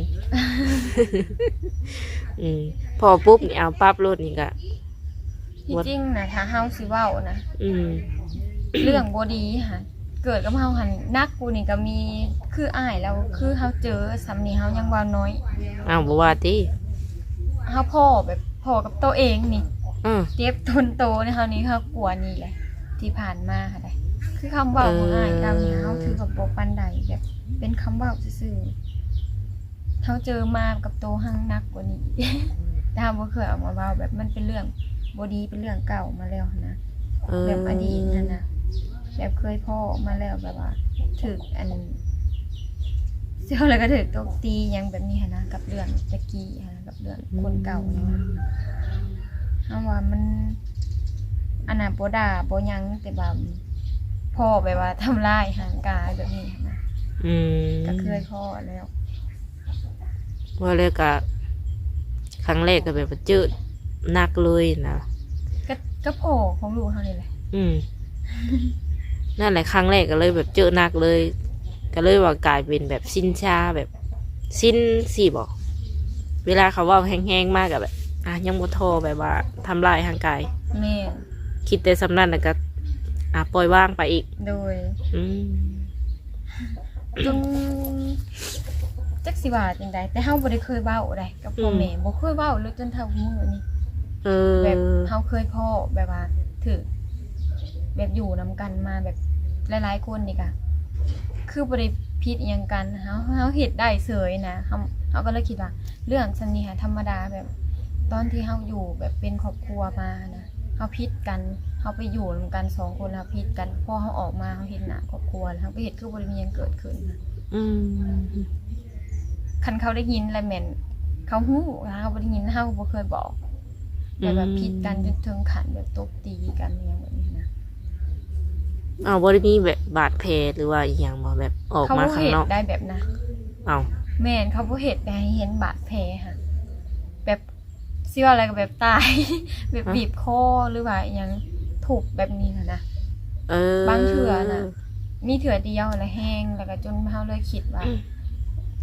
ອືມ ພໍປຸບນີ້ ເອົາປັບໂລດນີ້ກະ ທີ່ຈິງນະ ຖ້າເຮົາຊິເວົ້ານະ ອືມ ເລື່ອງບໍ່ດີຫະ ເກີດກັບເຮົາຫັ້ນໜັກກວ່ານີ້ກໍມີ ຄືອ້າຍລາວ ຄືເຮົາເຈີສ່ຳນີ້ເຮົາຍັງເວົ້ານ້ອຍ ອ້າວ ບໍ່ວ່າຕິ ເຮົາພໍ້ແບບພໍ້ກັບໂຕເອງນີ້ ເອີ ເຈັບທົນໂຕໃນເຮົານີ້ ເຮົາກວ່ານີ້ແຫຼະ ທີ່ຜ່ານມາຫັ້ນໃດ ຄືຄຳເວົ້າຂອງອ້າຍລາວນີ້ ເອີ ເຮົາຖືວ່າບໍ່ປານໃດ ແບບເປັນຄຳເວົ້າຊື່ໆ ເຮົາເຈີມາກັບໂຕຮັ່ງໜັກກວ່ານີ້ ແຕ່ເຮົາບໍ່ເຄີຍເອົາມາເວົ້າ ແບບມັນເປັນເລື່ອງບໍ່ດີ ເປັນເລື່ອງເກົ່າມາແລ້ວຫັ້ນນະ ເອີ ແບບອະດີດຫັ້ນນະ ແບບເຄີຍພໍ້ມາແລ້ວ ແບບວ່າຖືກອັນ ຊິເວົ້າແລ້ວກໍຖືກຕົບຕີຫຍັງແບບນີ້ຫັ້ນນະ ກັບເລື່ອງແຕ່ກີ້ຫັ້ນນະ ກັບເລື່ອງ ອືມ ຄົນເກົ່າຫັ້ນນະ ເຮົາວ່າມັນ ອັນນັ້ນ ບໍ່ດ່າບໍ່ຫຍັງ ແຕ່ວ່າພໍ້ແບບວ່າທຳຮ້າຍຮ່າງກາຍແບບນີ້ຫັ້ນນະ ອືມ ກໍເຄີຍພໍ້ແລ້ວ ວ່າແລ້ວກະ ຄັ້ງແລກກໍແບບວ່າເຈີໜັກເລີຍນະ ກໍ ກໍພໍ່ຂອງລູກເຮົານີ້ແຫຼະ ອືມ ນັ້ນແຫຼະ ຄັ້ງແລກກໍເລີຍແບບເຈີໜັກເລີຍ ກໍເລີຍວ່າກາຍເປັນແບບຊິນຊາ ແບບຊິນຊີ້ບໍ ເວລາເຂົາເວົ້າແຮງໆມາກໍແບບ ອ່ະ ຍັງບໍ່ທໍ່ແບບວ່າທຳຮ້າຍຮ່າງກາຍ. ແມ່ນ. ຄິດແຕ່ສ່ຳນັ້ນແລ້ວກໍ ອ່ະ ປ່ອຍວາງໄປອີກ. ໂດຍ. ອືມ. ຈົນ ຈັກຊິວ່າຈັ່ງໃດ ແຕ່ເຮົາບໍ່ໄດ້ເຄີຍເວົ້າໃດກັບພໍ່ແມ່ ອືມ ບໍ່ເຄີຍເວົ້າເລີຍຈົນເທົ່າມື້ນີ້. ເອີ ແບບເຮົາເຄີຍພໍ້ແບບວ່າຖືກແບບຢູ່ນຳກັນມາແບບຫຼາຍໆຄົນນີ້ກະຄືບໍ່ໄດ້ຜິດອີ່ຫຍັງກັນ ເຮົາ ເຮົາເຮັດໄດ້ເສີຍນະ ເຮົາ ເຮົາກໍເລີຍຄິດວ່າເລື່ອງສ່ຳນີ້ຫາທຳມະດາ ແບບຕອນທີ່ເຮົາຢູ່ແບບເປັນຄອບຄົວມານະ ເຮົາຜິດກັນ ເຮົາໄປຢູ່ນຳກັນສອງຄົນ ເຮົາຜິດກັນ ພໍເຮົາອອກມາເຮົາເຫັນໜ້າຄອບຄົວ ເຮົາກໍເຮັດຄືບໍ່ໄດ້ມີຫຍັງເກີດຂຶ້ນນະ. ອືມ. ຄັນເຂົາໄດ້ຍິນລະແມ່ນເຂົາຮູ້ ຖ້າເຮົາບໍ່ໄດ້ຍິນ ເຮົາກໍບໍ່ເຄີຍບອກ ແຕ່ແບບ ອືມ ຜິດກັນຈົນເຖິງຂັ້ນແບບຕົບຕີກັນອີ່ຫຍັງແບບນີ້ນະ. ອ້າວ ບໍ່ໄດ້ມີແບບບາດແຜ ຫຼືວ່າອີ່ຫຍັງບໍ່ ແບບອອກມາຂ້າງນອກ? ເຂົາບໍ່ເຮັດໄດ້ແບບນັ້ນ. ອ້າວ ແມ່ນ ເຂົາບໍ່ເຮັດໃຫ້ເຫັນບາດແຜຫັ້ນ ແບບ ຊິວ່າແລ້ວກໍແບບຕາຍ ແບບ ຮະ? ບີບຄໍ ຫຼືວ່າອີ່ຫຍັງ ທຸບແບບນີ້ຫັ້ນນະ. ເອີ ບາງເທື່ອນະ ມີເທື່ອດຽວຫັ້ນລະແຮງ ແລ້ວກໍຈົນເຮົາເລີຍຄິດວ່າ ອືມ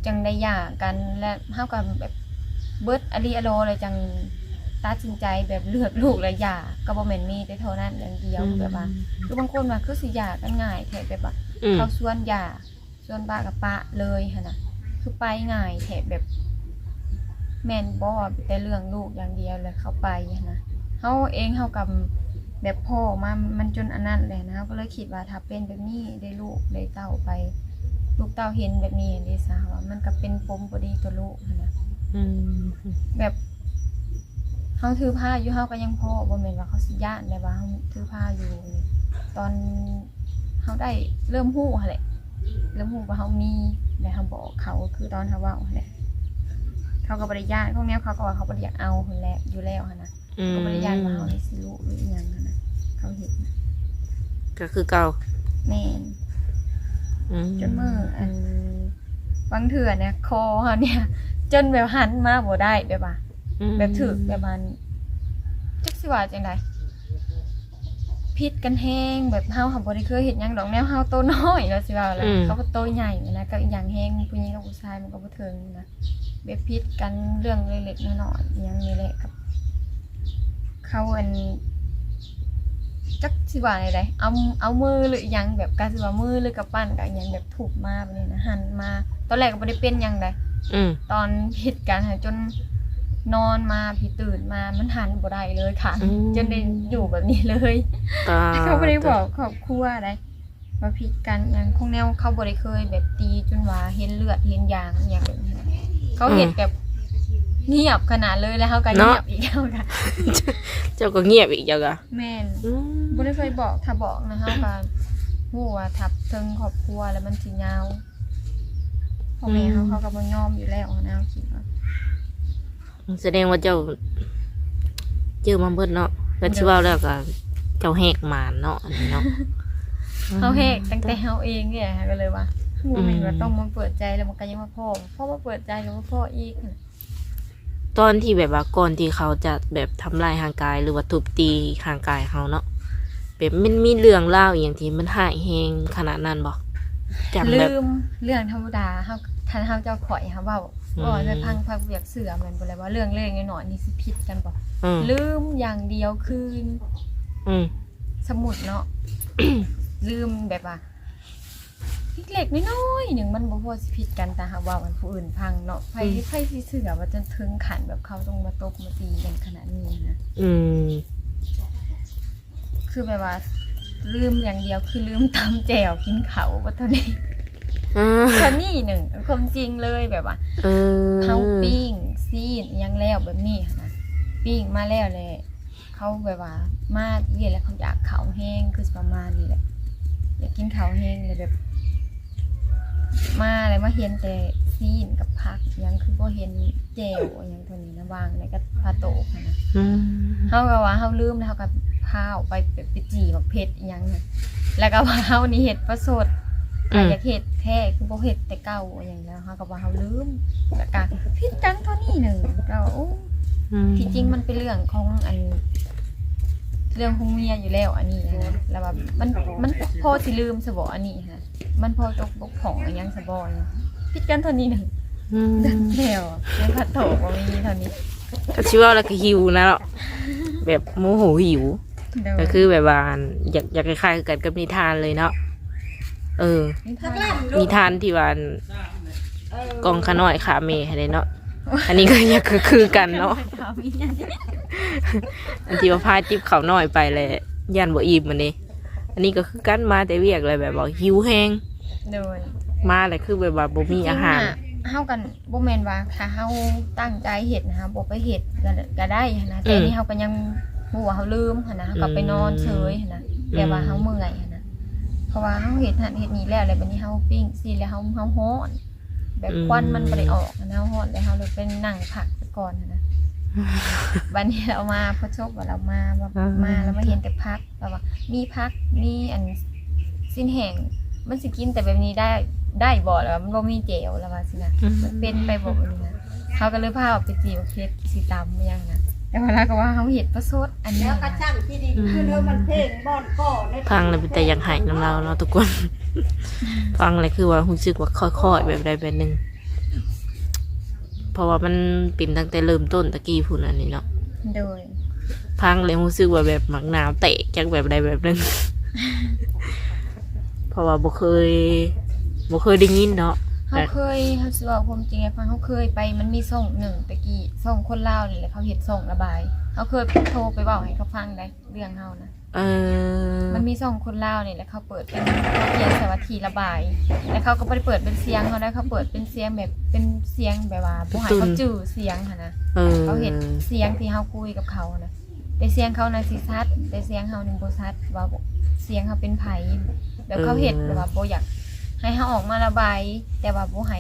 ຈັ່ງໄດ້ຫຍ່າກັນ ແລະເຮົາກໍແບບເບິດອາລີອາໂລ ແລ້ວຈັ່ງຕັດສິນໃຈແບບເລືອກລູກແລ້ວຫຍ່າ ກໍບໍ່ແມ່ນມີແຕ່ເທົ່ານັ້ນຢ່າງດຽວ ອືມ ແບບວ່າ ຄືບາງຄົນວ່າຄືຊິຫຍ່າກັນງ່າຍແທ້ ແບບວ່າ ອືມ ເຂົາຊວນຫຍ່າ ສ່ວນປະກໍປະເລີຍຫັ້ນນະ ຄືໄປງ່າຍແທ້ ແບບ ແມ່ນບໍ່ ແຕ່ເລື່ອງລູກຢ່າງດຽວ ແລ້ວເຂົາໄປຫັ້ນນະ. ເຮົາເອງເຮົາກໍແບບພໍ້ມາ ມັນຈົນອັນນັ້ນແຫຼະນະ ເຮົາກໍເລີຍຄິດວ່າ ຖ້າເປັນແບບນີ້ ໄດ້ລູກໄດ້ເຕົ້າໄປ ລູກເຕົ້າເຫັນແບບນີ້ເດຊະ ວ່າມັນກໍເປັນປົມບໍ່ດີຕໍ່ລູກຫັ້ນນະ. ອືມ ແບບ ເຮົາຖືພາຢູ່ ເຮົາກໍຍັງພໍ້ ບໍ່ແມ່ນວ່າເຂົາຊິຢ້ານ ແຕ່ວ່າເຮົາຖືພາຢູ່ ຕອນເຮົາໄດ້ເລີ່ມຮູ້ຫັ້ນແຫຼະ ເລີ່ມຮູ້ວ່າເຮົາມີ ແລ້ວເຮົາບອກເຂົາ ຄືຕອນເຮົາເວົ້າຫັ້ນແຫຼະ ເຂົາກໍບໍ່ໄດ້ຢ້ານ ຂອງແນວເຂົາກໍວ່າເຂົາບໍ່ໄດ້ຢາກເອົາຫັ້ນແຫຼະ ຢູ່ແລ້ວຫັ້ນນະ ອືມ ກໍບໍ່ໄດ້ຢ້ານວ່າເຮົານີ້ຊິລຸຫຼືອີ່ຫຍັງຫັ້ນນະ ເຂົາເຮັດນະ ກໍຄືເກົ່າ. ແມ່ນ. ອືມ ຈົນມື້ອັນ ບາງເທື່ອນະ ຄໍເຮົານີ້ ຈົນແບບຫັນມາບໍ່ໄດ້ ແບບວ່າ ອືມ ແບບຖືກ ແບບວ່າ ຈັກຊິວ່າຈັ່ງໃດ ຜິດກັນແຮງ ແບບເຮົາຫາບໍ່ໄດ້ເຄີຍເຮັດຫຍັງດອກ ແນວເຮົາໂຕນ້ອຍເນາະ ຊິເວົ້າແລ້ວ ອືມ ເຂົາກໍໂຕໃຫຍ່ນະ ກໍອີ່ຫຍັງແຮງຜູ້ຍິງກັບຜູ້ຊາຍມັນກໍບໍ່ເຖິງນະ ແບບຜິດກັນເລື່ອງເລັກໆນ້ອຍໆອີ່ຫຍັງນີ້ແຫຼະ ກັບເຂົາ ອັນ ຈັກຊິວ່າແນວໃດ ເອົາ ເອົາມືຫຼືອີ່ຫຍັງ ແບບກະຊິວ່າມືຫຼືກຳປັ້ນກະອີ່ຫຍັງ ແບບທຸບມາແບບນີ້ນະ ຫັນມາ ຕອນແລກກໍບໍ່ໄດ້ເປັນຫຍັງໃດ ອືມ ຕອນຜິດກັນຫັ້ນ ຈົນນອນມາ ພີ່ຕື່ນມາ ມັນຫັນບໍ່ໄດ້ເລີຍ ຂາ ອືມ ຈົນໄດ້ຢູ່ແບບນີ້ເລີຍ ຕາຍ ເຂົາບໍ່ໄດ້ບອກຄອບຄົວໃດ ວ່າຜິດກັນຫຍັງ ຂອງແນວເຂົາບໍ່ໄດ້ເຄີຍແບບຕີຈົນວ່າເຫັນເລືອດເຫັນຢາງອີ່ຫຍັງແບບນີ້ນະ ເຂົາເຮັດ ອືມ ແບບງຽບຂະໜາດເລີຍ ແລ້ວເຮົາກໍງຽບ ເນາະ ອີກ ເຮົາກໍ ເຈົ້າກໍງຽບອີກ ເຈົ້າກໍ ແມ່ນ ອືມ ບໍ່ໄດ້ເຄີຍບອກ ຖ້າບອກນະ ເຮົາກໍຮູ້ວ່າທັບເທິງຄອບຄົວແລ້ວມັນຊິຍາວ ພໍ່ແມ່ເຮົາ ອືມ ເຂົາກໍບໍ່ຍອມຢູ່ແລ້ວນະ ເຮົາຄິດວ່າ ສະແດງວ່າເຈົ້າເຈີມາເບິດເນາະ ແລ້ວ ໂດຍ ຊິເວົ້າແລ້ວກໍເຈົ້າແຮກໝານເນາະ ອັນນີ້ເນາະ ເຮົາແຮກຕັ້ງແຕ່ເຮົາເອງນີ້ແຫຼະ ກໍເລີຍວ່າ ອືມ ບໍ່ແມ່ນວ່າຕ້ອງມາເປີດໃຈແລ້ວມັນກໍຍັງມາພໍ້ ພໍມາເປີດໃຈກໍມາພໍ້ອີກ. ຕອນທີ່ແບບວ່າກ່ອນທີ່ເຂົາຈະແບບທຳຮ້າຍຮ່າງກາຍ ຫຼືວ່າທຸບຕີຮ່າງກາຍເຮົາເນາະ ແບບມັນມີເລື່ອງລາວອີ່ຫຍັງທີ່ມັນຮ້າຍແຮງຂະໜາດນັ້ນບໍ່? ຈຳແບບ ລືມ ເລື່ອງທຳມະດາ ເຮົາ ຄັນເຮົາເຈົ້າຂ້ອຍເຮົາເວົ້າ ອືມ ເວົ້າໃຫ້ຟັງ ພັກວຽກເຊື່ອແມ່ນບໍ່ ແລ້ວວ່າເລື່ອງເລັກໆນ້ອຍໆນີ້ຊິຜິດກັນບໍ່? ອືມ ລືມຢ່າງດຽວຄືນ ອືມ ສະໝຸດເນາະ ລືມແບບວ່າ ເລັກໆນ້ອຍໆໜຶ່ງ ມັນບໍ່ພໍຊິຜິດກັນ ແຕ່ຫາກເວົ້າໃຫ້ຜູ້ອື່ນຟັງເນາະ ໃຜ ອືມ ໃຜຊິເຊື່ອວ່າຈົນເຖິງຂັ້ນແບບເຂົາຕ້ອງມາຕົບມາຕີກັນຂະໜາດນີ້ນະ ອືມ ຄືແບບວ່າລືມຢ່າງດຽວ ຄືລືມຕຳແຈ່ວກິນເຂົ້າ ວ່າເທົ່ານີ້ ເທົ່ານີ້ໜຶ່ງ ຄວາມຈິງເລີຍ ແບບວ່າ ເອີ ເຮົາປີ້ງຊີ້ນອີ່ຫຍັງແລ້ວແບບນີ້ຫັ້ນນະ ປີ້ງມາແລ້ວແຫຼະ ເຂົາແບບວ່າມາວຽກແລ້ວເຂົາຢາກເຂົ້າແຮງ ຄືປະມານນີ້ແຫຼະ ຢາກກິນເຂົ້າແຮງ ແລ້ວແບບ ມາແລ້ວມາເຫັນແຕ່ຊີ້ນກັບຜັກ ຫຍັງຄືບໍ່ເຫັນແຈ່ວຫຍັງເທົ່ານີ້ນະ ວາງໃນກະພະໂຕຫັ້ນນະ ອືມ ເຮົາກໍວ່າເຮົາລືມ ແລ້ວເຮົາກໍພາອອກໄປ ໄປ ໄປຈີ່ໝາກເຜັດອີ່ຫຍັງນະ ແລ້ວກໍວ່າເຮົານີ້ເຮັດປະສົດ ອືມ ຢາກເຮັດແທ້ ຄືບໍ່ເຮັດແຕ່ເກົ່າຫຍັງ ແລ້ວເຮົາກໍວ່າເຮົາລືມ ແລ້ວກໍຜິດກັນເທົ່ານີ້ໜຶ່ງ ກໍ ໂອ້ ອືມ ທີ່ຈິງມັນເປັນເລື່ອງຂອງ ອັນ ເລື່ອງຂອງເມຍຢູ່ແລ້ວ ອັນນີ້ນະ ແລ້ວວ່າມັນ ມັນພໍຊິລືມຊະບໍ່ ອັນນີ້ຫັ້ນ ມັນພໍຕົກບົກຜ່ອງອີ່ຫຍັງຊະບໍ່ ຜິດກັນເທົ່ານີ້ໜຶ່ງ ອືມ ແລ້ວ ແລ້ວພັດໂທບໍ່ມີເທົ່ານີ້ ກໍຊິເວົ້າແລ້ວກໍຫິວນະເນາະ ແບບໂມໂຫຫິວ ໂດຍ ກໍຄືແບບວ່າ ອັນ ຢາກ ຢາກຄ້າຍໆຄືກັນກັບນິທານເລີຍເນາະ. ເອີ ນິທານ ນິທານທີ່ວ່າ ອັນ ເອີ ກ່ອງຂ້ານ້ອຍຂ້າແມ່ຫັ້ນເດເນາະ. ອັນນີ້ກໍຢາກຄື ຄືກັນເນາະ ອັນທີ່ວ່າພາຈິບເຂົ້ານ້ອຍໄປແລ້ວຢ້ານບໍ່ອີ່ມຫັ້ນເດ. ອັນນີ້ກໍຄືກັນ ມາແຕ່ວຽກແລ້ວແບບວ່າຫິວແຮງ ໂດຍ ມາແລ້ວຄືແບບວ່າບໍ່ມີອາຫານ. ທີ່ຈິງນະ ເຮົາກໍ ບໍ່ແມ່ນວ່າຖ້າເຮົາຕັ້ງໃຈເຮັດນະ ເຮົາບໍ່ໄປເຮັດກໍ ກໍໄດ້ຫັ້ນນະ. ແຕ່ ອືມ ອັນນີ້ເຮົາກໍຍັງຮູ້ວ່າເຮົາລືມຫັ້ນນະ ເຮົາກໍໄປນອນເຊີຍຫັ້ນນະ ອືມ ແຕ່ວ່າເຮົາເມື່ອຍຫັ້ນນະ ເພາະວ່າເຮົາເຮັດຫັ້ນເຮັດນີ້ແລ້ວ ແລ້ວບັດນີ້ເຮົາປີ້ງຊີ້ ແລ້ວເຮົາ ເຮົາຮ້ອນ ແບບ ອືມ ຄວັນມັນບໍ່ໄດ້ອອກຫັ້ນນະ ເຮົາຮ້ອນ ແລ້ວເຮົາເລີຍໄປນັ່ງພັກໄປກ່ອນຫັ້ນນະ. ບັດນີ້ລາວມາ ພໍສົບວ່າລາວມາ ວ່າ ອ່າ ມາແລ້ວມາເຫັນແຕ່ຜັກ ລາວວ່າ ມີຜັກ ມີອັນຊີ້ນແຫ້ງ ມັນຊິກິນແຕ່ແບບນີ້ໄດ້ ໄດ້ບໍ່? ລາວວ່າ ມັນບໍ່ມີແຈ່ວ ລາວວ່າຊີ້ນະ ອືມ ມັນເປັນໄປບໍ່? ແບບນີ້ນະ ເຮົາກໍເລີຍພາອອກໄປຈີ່ບັກເຜັດ ຊິຕຳຫຍັງນະ ແຕ່ວ່າລາວກໍວ່າເຮົາເຮັດປະສົດອັນນີ້ນະ ອືມ ຟັງແລ້ວເປັນຕາຢາກໄຫ້ນຳລາວເນາະທຸກຄົນ ຟັງແລ້ວຄືວ່າຮູ້ສຶກວ່າຄ່ອຍໆແບບໃດແບບໜຶ່ງ ເພາະວ່າມັນເປັນຕັ້ງແຕ່ເລີ່ມຕົ້ນຕະກີ້ພຸ້ນ ອັນນີ້ເນາະ ໂດຍ ຟັງແລ້ວຮູ້ສຶກວ່າແບບໝາກນາວແຕກຈັກແບບໃດແບບໜຶ່ງ ເພາະວ່າບໍ່ເຄີຍ ບໍ່ເຄີຍໄດ້ຍິນເນາະ ເຮົາເຄີຍ ເຮົາຊິເວົ້າຄວາມຈິງໃຫ້ຟັງ ເຮົາເຄີຍໄປ ມັນມີຊ່ອງໜຶ່ງຕະກີ້ ຊ່ອງຄົນລາວນີ້ແຫຼະ ເຂົາເຮັດຊ່ອງລະບາຍ ເຮົາເຄີຍໂທໄປເວົ້າໃຫ້ເຂົາຟັງໄດ໋ ເລື່ອງເຮົານະ ເອີ ມັນມີຊ່ອງຄົນລາວນີ້ແຫຼະ ເຂົາເປີດເປັນ ເຂົາຂຽນໃສ່ວ່າທີ່ລະບາຍ ແຕ່ເຂົາກໍບໍ່ໄດ້ເປີດເປັນສຽງເຮົາໄດ໋ ເຂົາເປີດເປັນສຽງແບບ ເປັນສຽງແບບວ່າບໍ່ໃຫ້ເຂົາຈື່ສຽງຫັ້ນນະ ເອີ ເຂົາເຮັດສຽງທີ່ເຮົາຄຸຍກັບເຂົານະ ແຕ່ສຽງເຂົານະຊິຊັດ ແຕ່ສຽງເຮົານີ້ບໍ່ຊັດ ວ່າສຽງເຮົາເປັນໃຜ ແບບເຂົາເຮັດ ເອີ ແບບວ່າບໍ່ຢາກໃຫ້ເຮົາອອກມາລະບາຍ ແຕ່ວ່າບໍ່ໃຫ້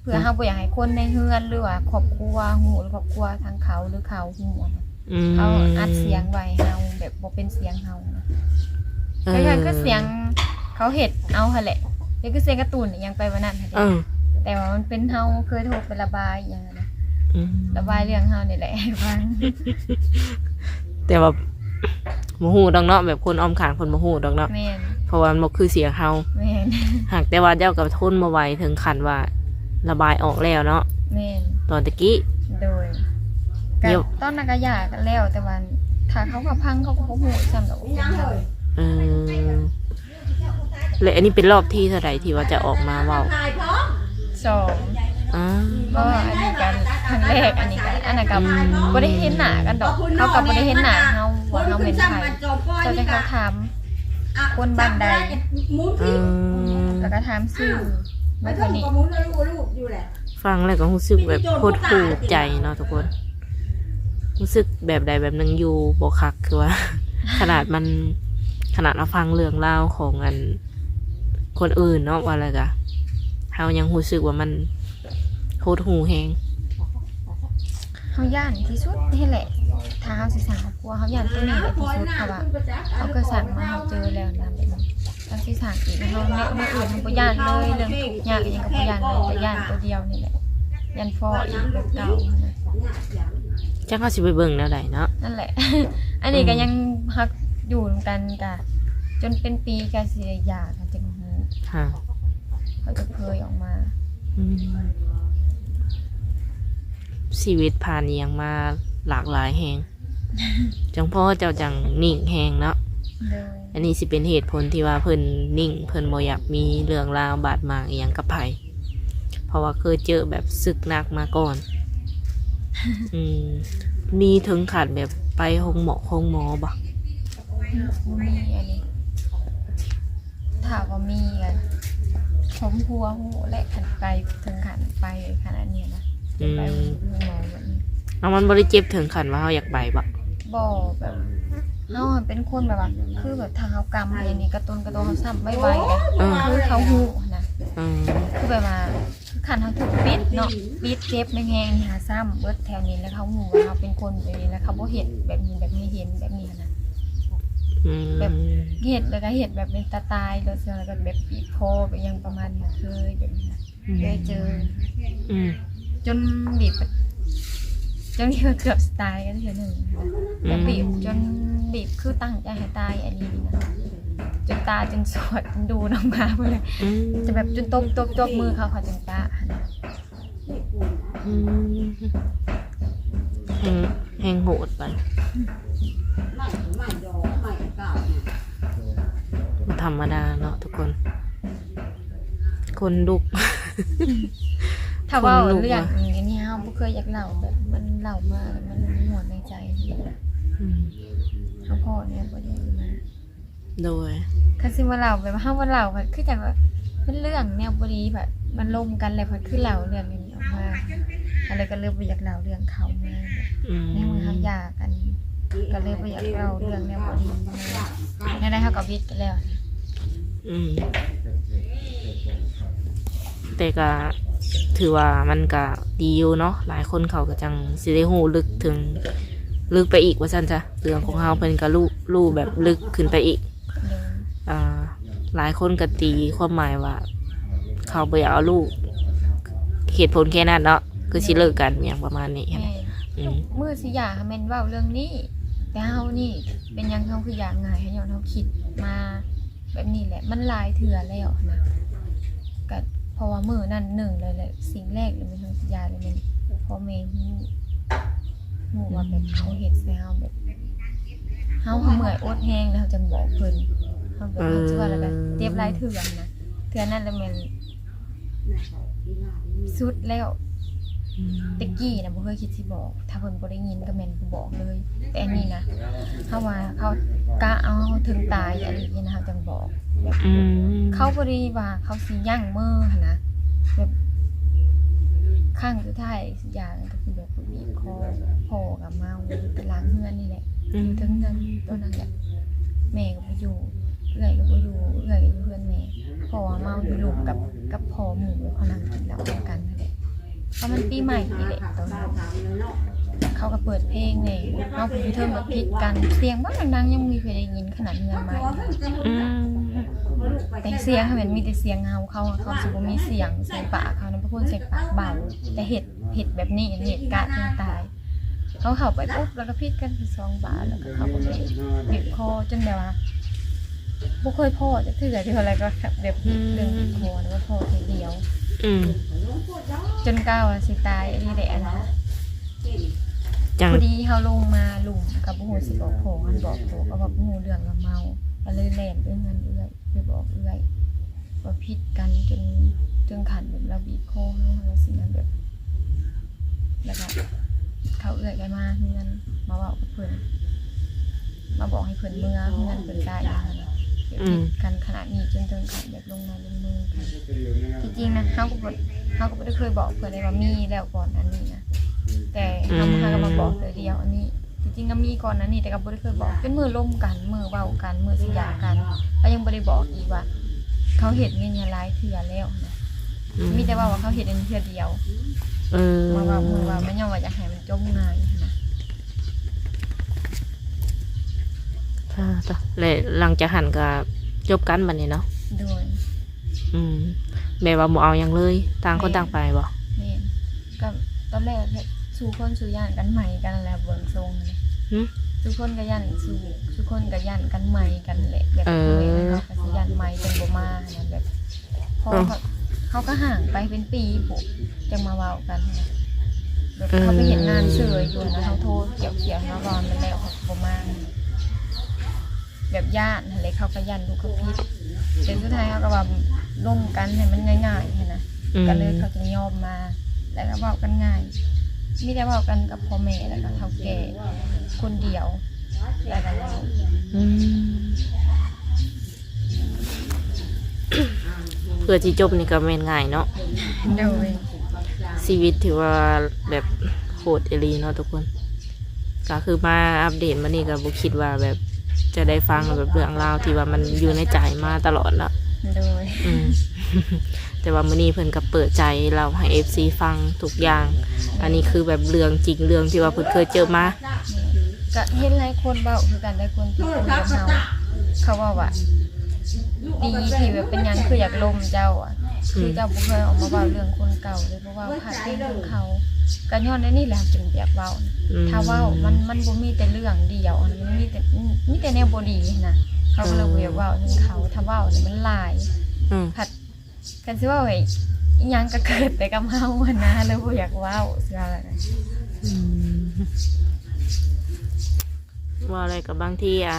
ເພື່ອເຮົາບໍ່ຢາກໃຫ້ຄົນໃນເຮືອນ ຫຼືວ່າຄອບຄົວຮູ້ ຫຼືຄອບຄົວທາງເຂົາ ຫຼືເຂົາຮູ້ ອືມ ເຂົາອັດສຽງໄວ້ເຮົາແບບບໍ່ເປັນສຽງເຮົານະ ເອີ ກໍຢ່າງຄືສຽງເຂົາເຮັດເອົາຫັ້ນແຫຼະ ກໍຄືສຽງກາຕູນອີ່ຫຍັງໄປວັນນັ້ນຫັ້ນເດ້ ເອີ ແຕ່ວ່າມັນເປັນເຮົາເຄີຍໂທໄປລະບາຍອີ່ຫຍັງຫັ້ນນະ ອືມ ລະບາຍເລື່ອງເຮົານີ້ແຫຼະໃຫ້ຟັງ ແຕ່ວ່າບໍ່ຮູ້ດອກເນາະ ແບບຄົນອ້ອມຂ້າງເພິ່ນບໍ່ຮູ້ດອກເນາະ ແມ່ນ ເພາະວ່າມັນບໍ່ຄືສຽງເຮົາ ແມ່ນ ຫາກແຕ່ວ່າເຈົ້າກໍທົນບໍ່ໄຫວເຖິງຂັ້ນວ່າລະບາຍອອກແລ້ວເນາະ ແມ່ນ ຕອນຕະກີ້ ໂດຍ ກໍ ຕອນນັ້ນກໍຢ່າກັນແລ້ວ ແຕ່ວ່າຖ້າເຂົາມາຟັງເຂົາກໍບໍ່ຮູ້ຊ້ຳດອກ ເອີ ແລະ ອັນນີ້ເປັນຮອບທີເທົ່າໃດທີ່ວ່າຈະອອກມາເວົ້າ? ສອງ ອາ ບໍ່ ອັນນີ້ກໍຄັ້ງແລກ ອັນນີ້ກໍ ອັນນັ້ນກໍ ອືມ ບໍ່ໄດ້ເຫັນໜ້າກັນດອກ ເຂົາກໍບໍ່ໄດ້ເຫັນໜ້າເຮົາວ່າເຮົາແມ່ນໃຜ ເຂົາແຕ່ເຂົາຖາມຄົນບ້ານໃດ ອືມ ແລ້ວກໍຖາມຊື່ ແລ້ວເທົ່ານີ້. ຟັງແລ້ວກໍຮູ້ສຶກແບບຫົດຫູ່ໃຈເນາະທຸກຄົນ ຮູ້ສຶກແບບໃດແບບໜຶ່ງຢູ່ບໍ່ຄັກ ຄືວ່າ ຂະໜາດມັນ ຂະໜາດເຮົາຟັງເລື່ອງລາວຂອງອັນ ຄົນອື່ນເນາະ ວ່າແລ້ວກະ ເຮົາຍັງຮູ້ສຶກວ່າມັນຫົດຫູ່ແຮງ. ເຮົາຢ້ານທີ່ສຸດຫັ້ນແຫຼະ ຖ້າເຮົາຊິສ້າງຄອບຄົວ ເຮົາຢ້ານຕົວນີ້ແຫຼະທີ່ສຸດ ເພາະວ່າເຮົາກໍສ້າງມາ ເຮົາເຈີແລ້ວນະ ແບບນີ້ ເຮົາຊິສ້າງອີກ ເຮົາແນວ ແນວອື່ນເຮົາບໍ່ຢ້ານເລີຍ ເລື່ອງທຸກຍາກອີ່ຫຍັງກໍບໍ່ຢ້ານເລີຍ ແຕ່ຢ້ານຕົວດຽວນີ້ແຫຼະ ຢ້ານພໍ້ອີກແບບເກົ່າຫັ້ນນະ. ຈັກເຮົາຊິໄປເບິ່ງແນວໃດເນາະ ນັ້ນແຫຼະ ອັນນີ້ກໍ ອືມ ຍັງຮັກຢູ່ນຳກັນ ກະຈົນເປັນປີ ກະຊິໄດ້ຢ່າກັນ ຈຶ່ງຮູ້ ເຂົາຈະເຜີຍອອກມາ ອືມ ຊີວິດຜ່ານອີ່ຫຍັງມາຫຼາກຫຼາຍແຮງ ຈັ່ງພໍ້ເຈົ້າຈັ່ງນິ່ງແຮງເນາະ ໂດຍ ອັນນີ້ຊິເປັນເຫດຜົນທີ່ວ່າເພິ່ນນິ່ງ ເພິ່ນບໍ່ຢາກມີເລື່ອງລາວບາດໝາງອີ່ຫຍັງກັບໃຜ ເພາະວ່າເຄີຍເຈີແບບສຶກໜັກມາກ່ອນ ອືມ ມີເຖິງຂັ້ນແບບໄປໂຮງໝໍ ໂຮງໝໍບໍ່? ບໍ່ມີອັນນີ້ ຖ້າວ່າມີກໍສົມຫົວຮູ້ແຫຼະ ຄັນໄປເຖິງຂັ້ນໄປຂະໜາດນີ້ນະ ອືມ ໄປໂຮງໝໍແບບນີ້ ເອົາ ມັນບໍ່ໄດ້ເຈັບເຖິງຂັ້ນວ່າເຮົາຢາກໄປບໍ່? ບໍ່ ແບບເຮົາເປັນຄົນແບບວ່າ ຄືແບບຖ້າເຮົາກຳອັນນີ້ກະຕຸນກະໂຕ ເຮົາຊ້ຳໄວໆ ເອີ ຄືເຂົາຮູ້ຫັ້ນນະ ອືມ ຄືແບບວ່າ ຄັນເຮົາຖືກປິດເນາະ ປິດເຈັບແຮງໆນີ້ຫາຊ້ຳເບິດແຖວນີ້ ແລ້ວເຂົາຮູ້ວ່າເຮົາເປັນຄົນແບບນີ້ ແລ້ວເຂົາບໍ່ເຮັດແບບນີ້ ແບບໃຫ້ເຫັນແບບນີ້ຫັ້ນນະ ອືມ ແບບເຮັດ ແລ້ວກໍເຮັດແບບເປັນຕາຕາຍໂລດ ແລ້ວກໍແບບບີບຄໍ ແບບຫຍັງປະມານນີ້ ເຄີຍແບບນີ້ນະ ອືມ ເຄີຍເຈີ ອືມ ຈົນບີບ ຈົນເກືອບຊິຕາຍກັນເທື່ອໜຶ່ງ ແບບບີບ ອືມ ຈົນບີບຄືຕັ້ງໃຈໃຫ້ຕາຍອັນນີ້ນະ ຈົນຕາຈົນສວດ ຈົນດູນອອກມາພຸ້ນແຫຼະ ອືມ ຈະແບບຈົນຕົບ ຕົບ ຕົບມືເຂົາ ເຂົາຈຶ່ງປະຫັ້ນນະ. ອືມ ແຮງ ແຮງໂຫດໄປ. ບໍ່ທຳມະດາເນາະທຸກຄົນ ຄົນລຸກ ຖ້າເວົ້າເລື່ອງນີ້ ເຮົາບໍ່ເຄີຍຢາກເລົ່າ ແບບມັນເລົ່າມາແລ້ວມັນມ່ວນໃນໃຈ. ອືມ ເຮົາພໍ້ແນວບໍ່ດີນະ. ໂດຍ ຄັນຊິມາເລົ່າແບບເຮົາບໍ່ເລົ່າ ຄືຈັ່ງວ່າເປັນເລື່ອງແນວບໍ່ດີ ແບບມັນລົມກັນແລ້ວ ເພິ່ນຄືເລົ່າເລື່ອງນີ້ອອກມາ ອັນນັ້ນກໍເລີຍບໍ່ຢາກເລົ່າເລື່ອງເຂົາມາ. ອືມ ໃນເມື່ອເຮົາຢາກກັນ ກໍເລີຍບໍ່ຢາກເລົ່າເລື່ອງແນວບໍ່ດີມາ ແນວໃດເຮົາກໍຜິດກັນແລ້ວ. ອືມ ແຕ່ກໍຖືວ່າມັນກໍດີຢູ່ເນາະ ຫຼາຍຄົນເຂົາກໍຈັ່ງຊິໄດ້ຮູ້ເລິກເຖິງ ເລິກໄປອີກວ່າຊັ້ນຊະ ເລື່ອງຂອງເຮົາ ເພິ່ນກໍຮູ້ ຮູ້ແບບເລິກຂຶ້ນໄປອີກ. ໂດຍ ອ່າ ຫຼາຍຄົນກໍຕີຄວາມໝາຍວ່າເຂົາບໍ່ຢາກເອົາລູກ ເຫດຜົນແຄ່ນັ້ນເນາະ ຄືຊິເລີກກັນຫຍັງປະມານນີ້ຫັ້ນ. ແມ່ນ ອືມ ມື້ຊິຢາຫັ້ນແມ່ນເວົ້າເລື່ອງນີ້ ແຕ່ເຮົານີ້ເປັນຫຍັງເຮົາຄືຢາງ່າຍ ຍ້ອນເຮົາຄິດມາແບບນີ້ແຫຼະ ມັນຫຼາຍເທື່ອແລ້ວນະ. ກະເພາະວ່າມື້ນັ້ນໜຶ່ງເລີຍແຫຼະ ສິ່ງແລກເລີຍແມ່ນເຮົາຊິຢາເລີຍແມ່ນພໍ່ແມ່ຮູ້ ຮູ້ວ່າແບບເຂົາເຮັດໃສ່ເຮົາ ແບບເຮົາ ເຮົາເມື່ອຍອົດແຮງແລ້ວ ເຮົາຈັ່ງບອກເພິ່ນ ເຮົາແບບ ເອີ ເຮົາຊິວ່າແລ້ວກໍເຈັບຫຼາຍເທື່ອນະ ເທື່ອນັ້ນລະແມ່ນສຸດແລ້ວ. ອືມ ແຕ່ກີ້ນະບໍ່ເຄີຍຄິດຊິບອກ ຖ້າເພິ່ນບໍ່ໄດ້ຍິນກໍແມ່ນບໍ່ບອກເລີຍ. ແຕ່ອັນນີ້ນະ ເຮົາວ່າເຂົາກະເອົາເຮົາເຖິງຕາຍອີ່ຫຼີນະ ເຮົາຈັ່ງບອກ. ແບບ ອືມ ເຂົາບໍ່ໄດ້ວ່າເຂົາຊິຢັ້ງມືຫັ້ນນະ ແບບຄັ້ງສຸດທ້າຍຊິຢາກໍຄືແບບ ບີບຄໍ ພໍ່ກໍເມົາ ແຕ່ຫຼັງເຮືອນນີ້ແຫຼະ ອືມ ຢູ່ເທິງເຮືອນຕົວນັ້ນແຫຼະ ແມ່ກໍບໍ່ຢູ່ ເອື້ອຍກໍບໍ່ຢູ່ ເອື້ອຍກໍຢູ່ເຮືອນແມ່ ເພາະວ່າເມົາຢູ່ລຸ່ມກັບ ກັບພໍ່ໝູ່ ເຂົານັ່ງກິນເຫຼົ້ານຳກັນຫັ້ນແຫຼະ. ເພາະມັນປີໃໝ່ນີ້ແຫຼະ ຕອນນັ້ນເຂົາກໍເປີດເພງແດ່ ເຮົາຢູ່ເທິງກໍຜິດກັນ ສຽງບັກດັງໆ ຍັງບໍ່ມີໃຜໄດ້ຍິນ ຂະໜາດເຮືອນໃໝ່. ອືມ ແຕ່ສຽງຫັ້ນແມ່ນມີແຕ່ສຽງເຮົາ ເຂົາ ເຂົາຊິບໍ່ມີສຽງ ສຽງປາກເຂົານະ ບາງຄົນສຽງປາກເບົາ ແຕ່ເຮັດ ເຮັດແບບນີ້ ເຮັດກະຈົນຕາຍ. ເຮົາເຂົ້າໄປປຸບ ແລ້ວກໍຜິດກັນສອງບາດ ແລ້ວກໍເຂົາກໍບີບຄໍ ຈົນແບບວ່າບໍ່ເຄີຍພໍ້ຈັກເທື່ອ ທີ່ວ່າ ແລ້ວກໍແບບບີບ ອືມ ເລື່ອງບີບຄໍນະ ພໍ້ເທື່ອດຽວ. ອືມ ຈົນກ້າວວ່າຊິຕາຍອີ່ຫຼີແຫຼະ ອັນນັ້ນ. ຈັ່ງ ພໍດີເຮົາລົງມາລຸ່ມ ກໍບໍ່ຮູ້ຊິບອກພໍ່ ຄັນບອກພໍ່ກໍວ່າບໍ່ຮູ້ເລື່ອງ ລະເມົາ ກໍເລີຍແລ່ນໄປເຮືອນເອື້ອຍ ໄປບອກເອື້ອຍ ວ່າຜິດກັນຈົນ ເຖິງຂັ້ນແບບລາວບີບຄໍເຮົາ ເຮົາວ່າຊີ້ນະ ແບບ ແລ້ວກໍເຂົາເອື້ອຍກໍມາເຮືອນ ມາເວົ້າກັບເພິ່ນ ມາບອກໃຫ້ເພິ່ນເມືອເຮືອນເພິ່ນໄດ້ຫັ້ນນະ ແບບ ອືມ ຜິດກັນຂະໜາດນີ້ ຈົນເຖິງຂັ້ນແບບລົງໄມ້ລົງມືກັນ. ທີ່ຈິງນະ ເຮົາກໍບໍ່ ເຮົາກໍບໍ່ໄດ້ເຄີຍບອກເພິ່ນເລີຍວ່າມີແລ້ວກ່ອນໜ້ານີ້ນະ ແຕ່ເຮົາ ອືມ ເຮົາກໍມາບອກເທື່ອດຽວອັນນີ້. ທີ່ຈິງກໍມີກ່ອນໜ້ານີ້ ແຕ່ກໍບໍ່ໄດ້ເຄີຍບອກ ຈົນມື້ລົມກັນ ມື້ເວົ້າກັນ ມື້ຊິຢາກັນ ກໍຍັງບໍ່ໄດ້ບອກອີກວ່າ ເຂົາເຮັດແນວນີ້ຫຼາຍເທື່ອແລ້ວນະ. ອືມ ມີແຕ່ເວົ້າວ່າເຂົາເຮັດອັນນີ້ເທື່ອດຽວ. ເອີ ມາເວົ້າ ມາເວົ້າ ມັນຍ້ອນວ່າຢາກໃຫ້ມັນຈົບງ່າຍຫັ້ນນະ. ແລະ ຫຼັງຈາກຫັ້ນກໍຈົບກັນບັດນີ້ເນາະ? ໂດຍ. ອືມ ແບບວ່າບໍ່ເອົາຫຍັງເລີຍ ຕ່າງຄົນຕ່າງໄປບໍ່? ແມ່ນ. ກໍຕອນແລກ ສູ້ຄົນສູ້ຢ້ານກັນ ໄໝ້ກັນແຫຼະ ເບິ່ງຊົງຫັ້ນນະ. ຫື? ທຸກຄົນກໍຢ້ານສູ້ ທຸກຄົນກໍຢ້ານກັນໄໝ້ກັນແຫຼະ ແບບ ເອີ ເຂົາກໍຊິຢ້ານໄໝ້ຈົນບໍ່ມາຫັ້ນນະ ແບບ ເຂົາ ເອີ ເຂົາກໍຫ່າງໄປເປັນປີພຸ້ນ ຈັ່ງມາເວົ້າກັນຫັ້ນນະ. ແບບ ເອີ ເຂົາໄປເຮັດງານເຊີຍຢູ່ຫັ້ນນະ ເຮົາໂທກ່ຽວໆ ເຮົາວ່າມັນແລ້ວ ເຂົາກໍບໍ່ມາ ແບບຢ້ານຫັ້ນແຫຼະ ເຂົາກໍຢ້ານລູກເຂົາຜິດ ແຕ່ສຸດທ້າຍເຮົາກໍວ່າລົມກັນໃຫ້ມັນງ່າຍໆ ຫັ້ນນະ. ອືມ ກໍເລີຍເຂົາຈຶ່ງຍອມມາ ແລ້ວກໍເວົ້າກັນງ່າຍ ມີແຕ່ເວົ້າກັນກັບພໍ່ແມ່ແລ້ວກໍເຖົ້າແກ່ຄົນດຽວ ແລ້ວກໍເວົ້າ. ອືມ ເພື່ອຊິຈົບນີ້ກໍແມ່ນງ່າຍເນາະ? ໂດຍ. ຊີວິດຖືວ່າແບບໂຫດອີ່ຫຼີເນາະທຸກຄົນ. ກໍຄືມາອັບເດດມື້ນີ້ກໍບໍ່ຄິດວ່າແບບຈະໄດ້ຟັງແບບເລື່ອງລາວທີ່ວ່າມັນຢູ່ໃນໃຈມາຕະຫຼອດເນາະ. ໂດຍ. ອືມ ແຕ່ວ່າມື້ນີ້ເພິ່ນກໍເປີດໃຈເລົ່າໃຫ້ເອັຟຊີຟັງທຸກຢ່າງ. ອັນນີ້ຄືແບບເລື່ອງຈິງ ເລື່ອງທີ່ວ່າເພິ່ນເຄີຍເຈີມາ. ກໍເຫັນຫຼາຍຄົນເວົ້າຄືກັນ ຫຼາຍຄົນທີ່ຄຸຍກັບເຮົາ ເຂົາເວົ້າວ່າ ດີທີ່ແບບເປັນຫຍັງຄືຢາກລົມເຈົ້າອະ ອືມ ຄືເຈົ້າບໍ່ເຄີຍອອກມາເວົ້າເລື່ອງຄົນເກົ່າ ຫຼືບໍ່ເວົ້າພາດພິງເຖິງເຂົາ ກໍຍ້ອນອັນນີ້ແຫຼະຈຶ່ງຢາກເວົ້າ. ອືມ ຖ້າເວົ້າມັນ ມັນບໍ່ມີແຕ່ເລື່ອງດຽວ ອັນມັນມີແຕ່ ມີແຕ່ແນວບໍ່ດີຫັ້ນນະ ເຂົາກໍເລີຍ ເອີ ບໍ່ຢາກເວົ້າເຖິງເຂົາ. ຖ້າເວົ້ານີ້ມັນຫຼາຍ ອືມ ພັດ ຄັນຊິເວົ້າໃຫ້ອີ່ຫຍັງກໍເກີດແຕ່ກັບເຮົາຫັ້ນນະ ເລີຍບໍ່ຢາກເວົ້າ ຊິວ່າແບບນັ້ນ. ອືມ ເວົ້າແລ້ວກໍບາງທີ ອ່າ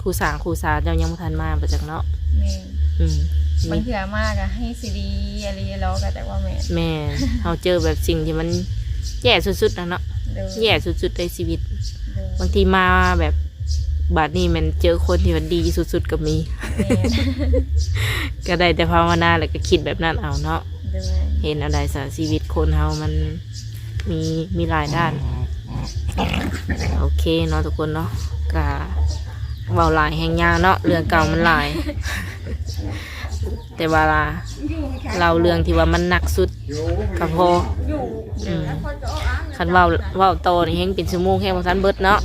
ຄູ່ສ້າງຄູ່ສາເຈົ້າຍັງບໍ່ທັນມາ ບໍ່ຈັກເນາະ. ແມ່ນ ອືມ ບາງເທື່ອມາກໍໃຫ້ຊີວີອີ່ຫຼີ ລໍກໍຈັກວ່າແມ່ນ. ແມ່ນ ເຮົາເຈີແບບສິ່ງທີ່ມັນແຍ່ສຸດໆນະເນາະ. ໂດຍ ແຍ່ສຸດໆໃນຊີວິດ. ໂດຍ ບາງທີມາແບບ ບາດນີ້ແມ່ນເຈີຄົນທີ່ມັນດີສຸດໆກໍມີ. ແມ່ນ ກໍໄດ້ແຕ່ພາວະນາ ແລ້ວກໍຄິດແບບນັ້ນເອົາເນາະ. ໂດຍ ເຮັດແນວໃດຊະ ຊີວິດຄົນເຮົາມັນມີ ມີຫຼາຍດ້ານ. ໂອເຄເນາະທຸກຄົນເນາະ ກະເວົ້າຫຼາຍແຮງຍາວເນາະ ເລື່ອງເກົ່າມັນຫຼາຍ ແຕ່ວ່າເລົ່າເລື່ອງທີ່ວ່າມັນໜັກສຸດກໍພໍ. ອືມ ຄັນເວົ້າ ເວົ້າຕໍ່ນີ້ແຮງເປັນຊົ່ວໂມງແຮງບໍ່ທັນເບິດເນາະ.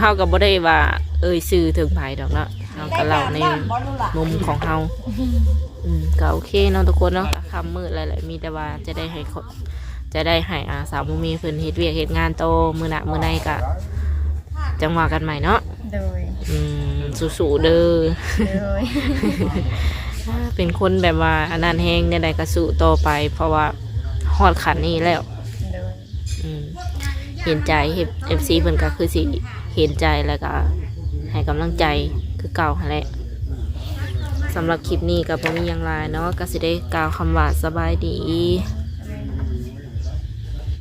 ເຮົາກໍບໍ່ໄດ້ວ່າເອີ່ຍຊື່ເຖິງໃຜດອກເນາະ ເຮົາກໍເລົ່າໃນມຸມຂອງເຮົາ. ອືມ ກໍໂອເຄເນາະທຸກຄົນເນາະ ກໍຄ່ຳມືດແລ້ວແຫຼະ ມີແຕ່ວ່າຈະໄດ້ໃຫ້ຂອ ຈະໄດ້ໃຫ້ ອ່າ ສາວໂມເມເພິ່ນເຮັດວຽກເຮັດງານຕໍ່ ມື້ໜ້າມື້ໃນກໍຈັ່ງວ່າກັນໃໝ່ເນາະ. ໂດຍ ອືມ ສູ້ໆເດີ. ໂດຍ ເປັນຄົນແບບວ່າອັນນັ້ນແຮງ ແນວໃດກໍສູ້ຕໍ່ໄປ ເພາະວ່າຮອດຂັ້ນນີ້ແລ້ວ. ໂດຍ ອືມ ເຫັນໃຈ ເອັຟຊີເພິ່ນກໍຄືຊິເຫັນໃຈ ແລ້ວກໍໃຫ້ກຳລັງໃຈຄືເກົ່າຫັ້ນແຫຼະ. ສຳລັບຄລິບນີ້ກໍບໍ່ມີຫຍັງຫຼາຍເນາະ ກໍຊິໄດ້ກ່າວຄຳວ່າສະບາຍດີ.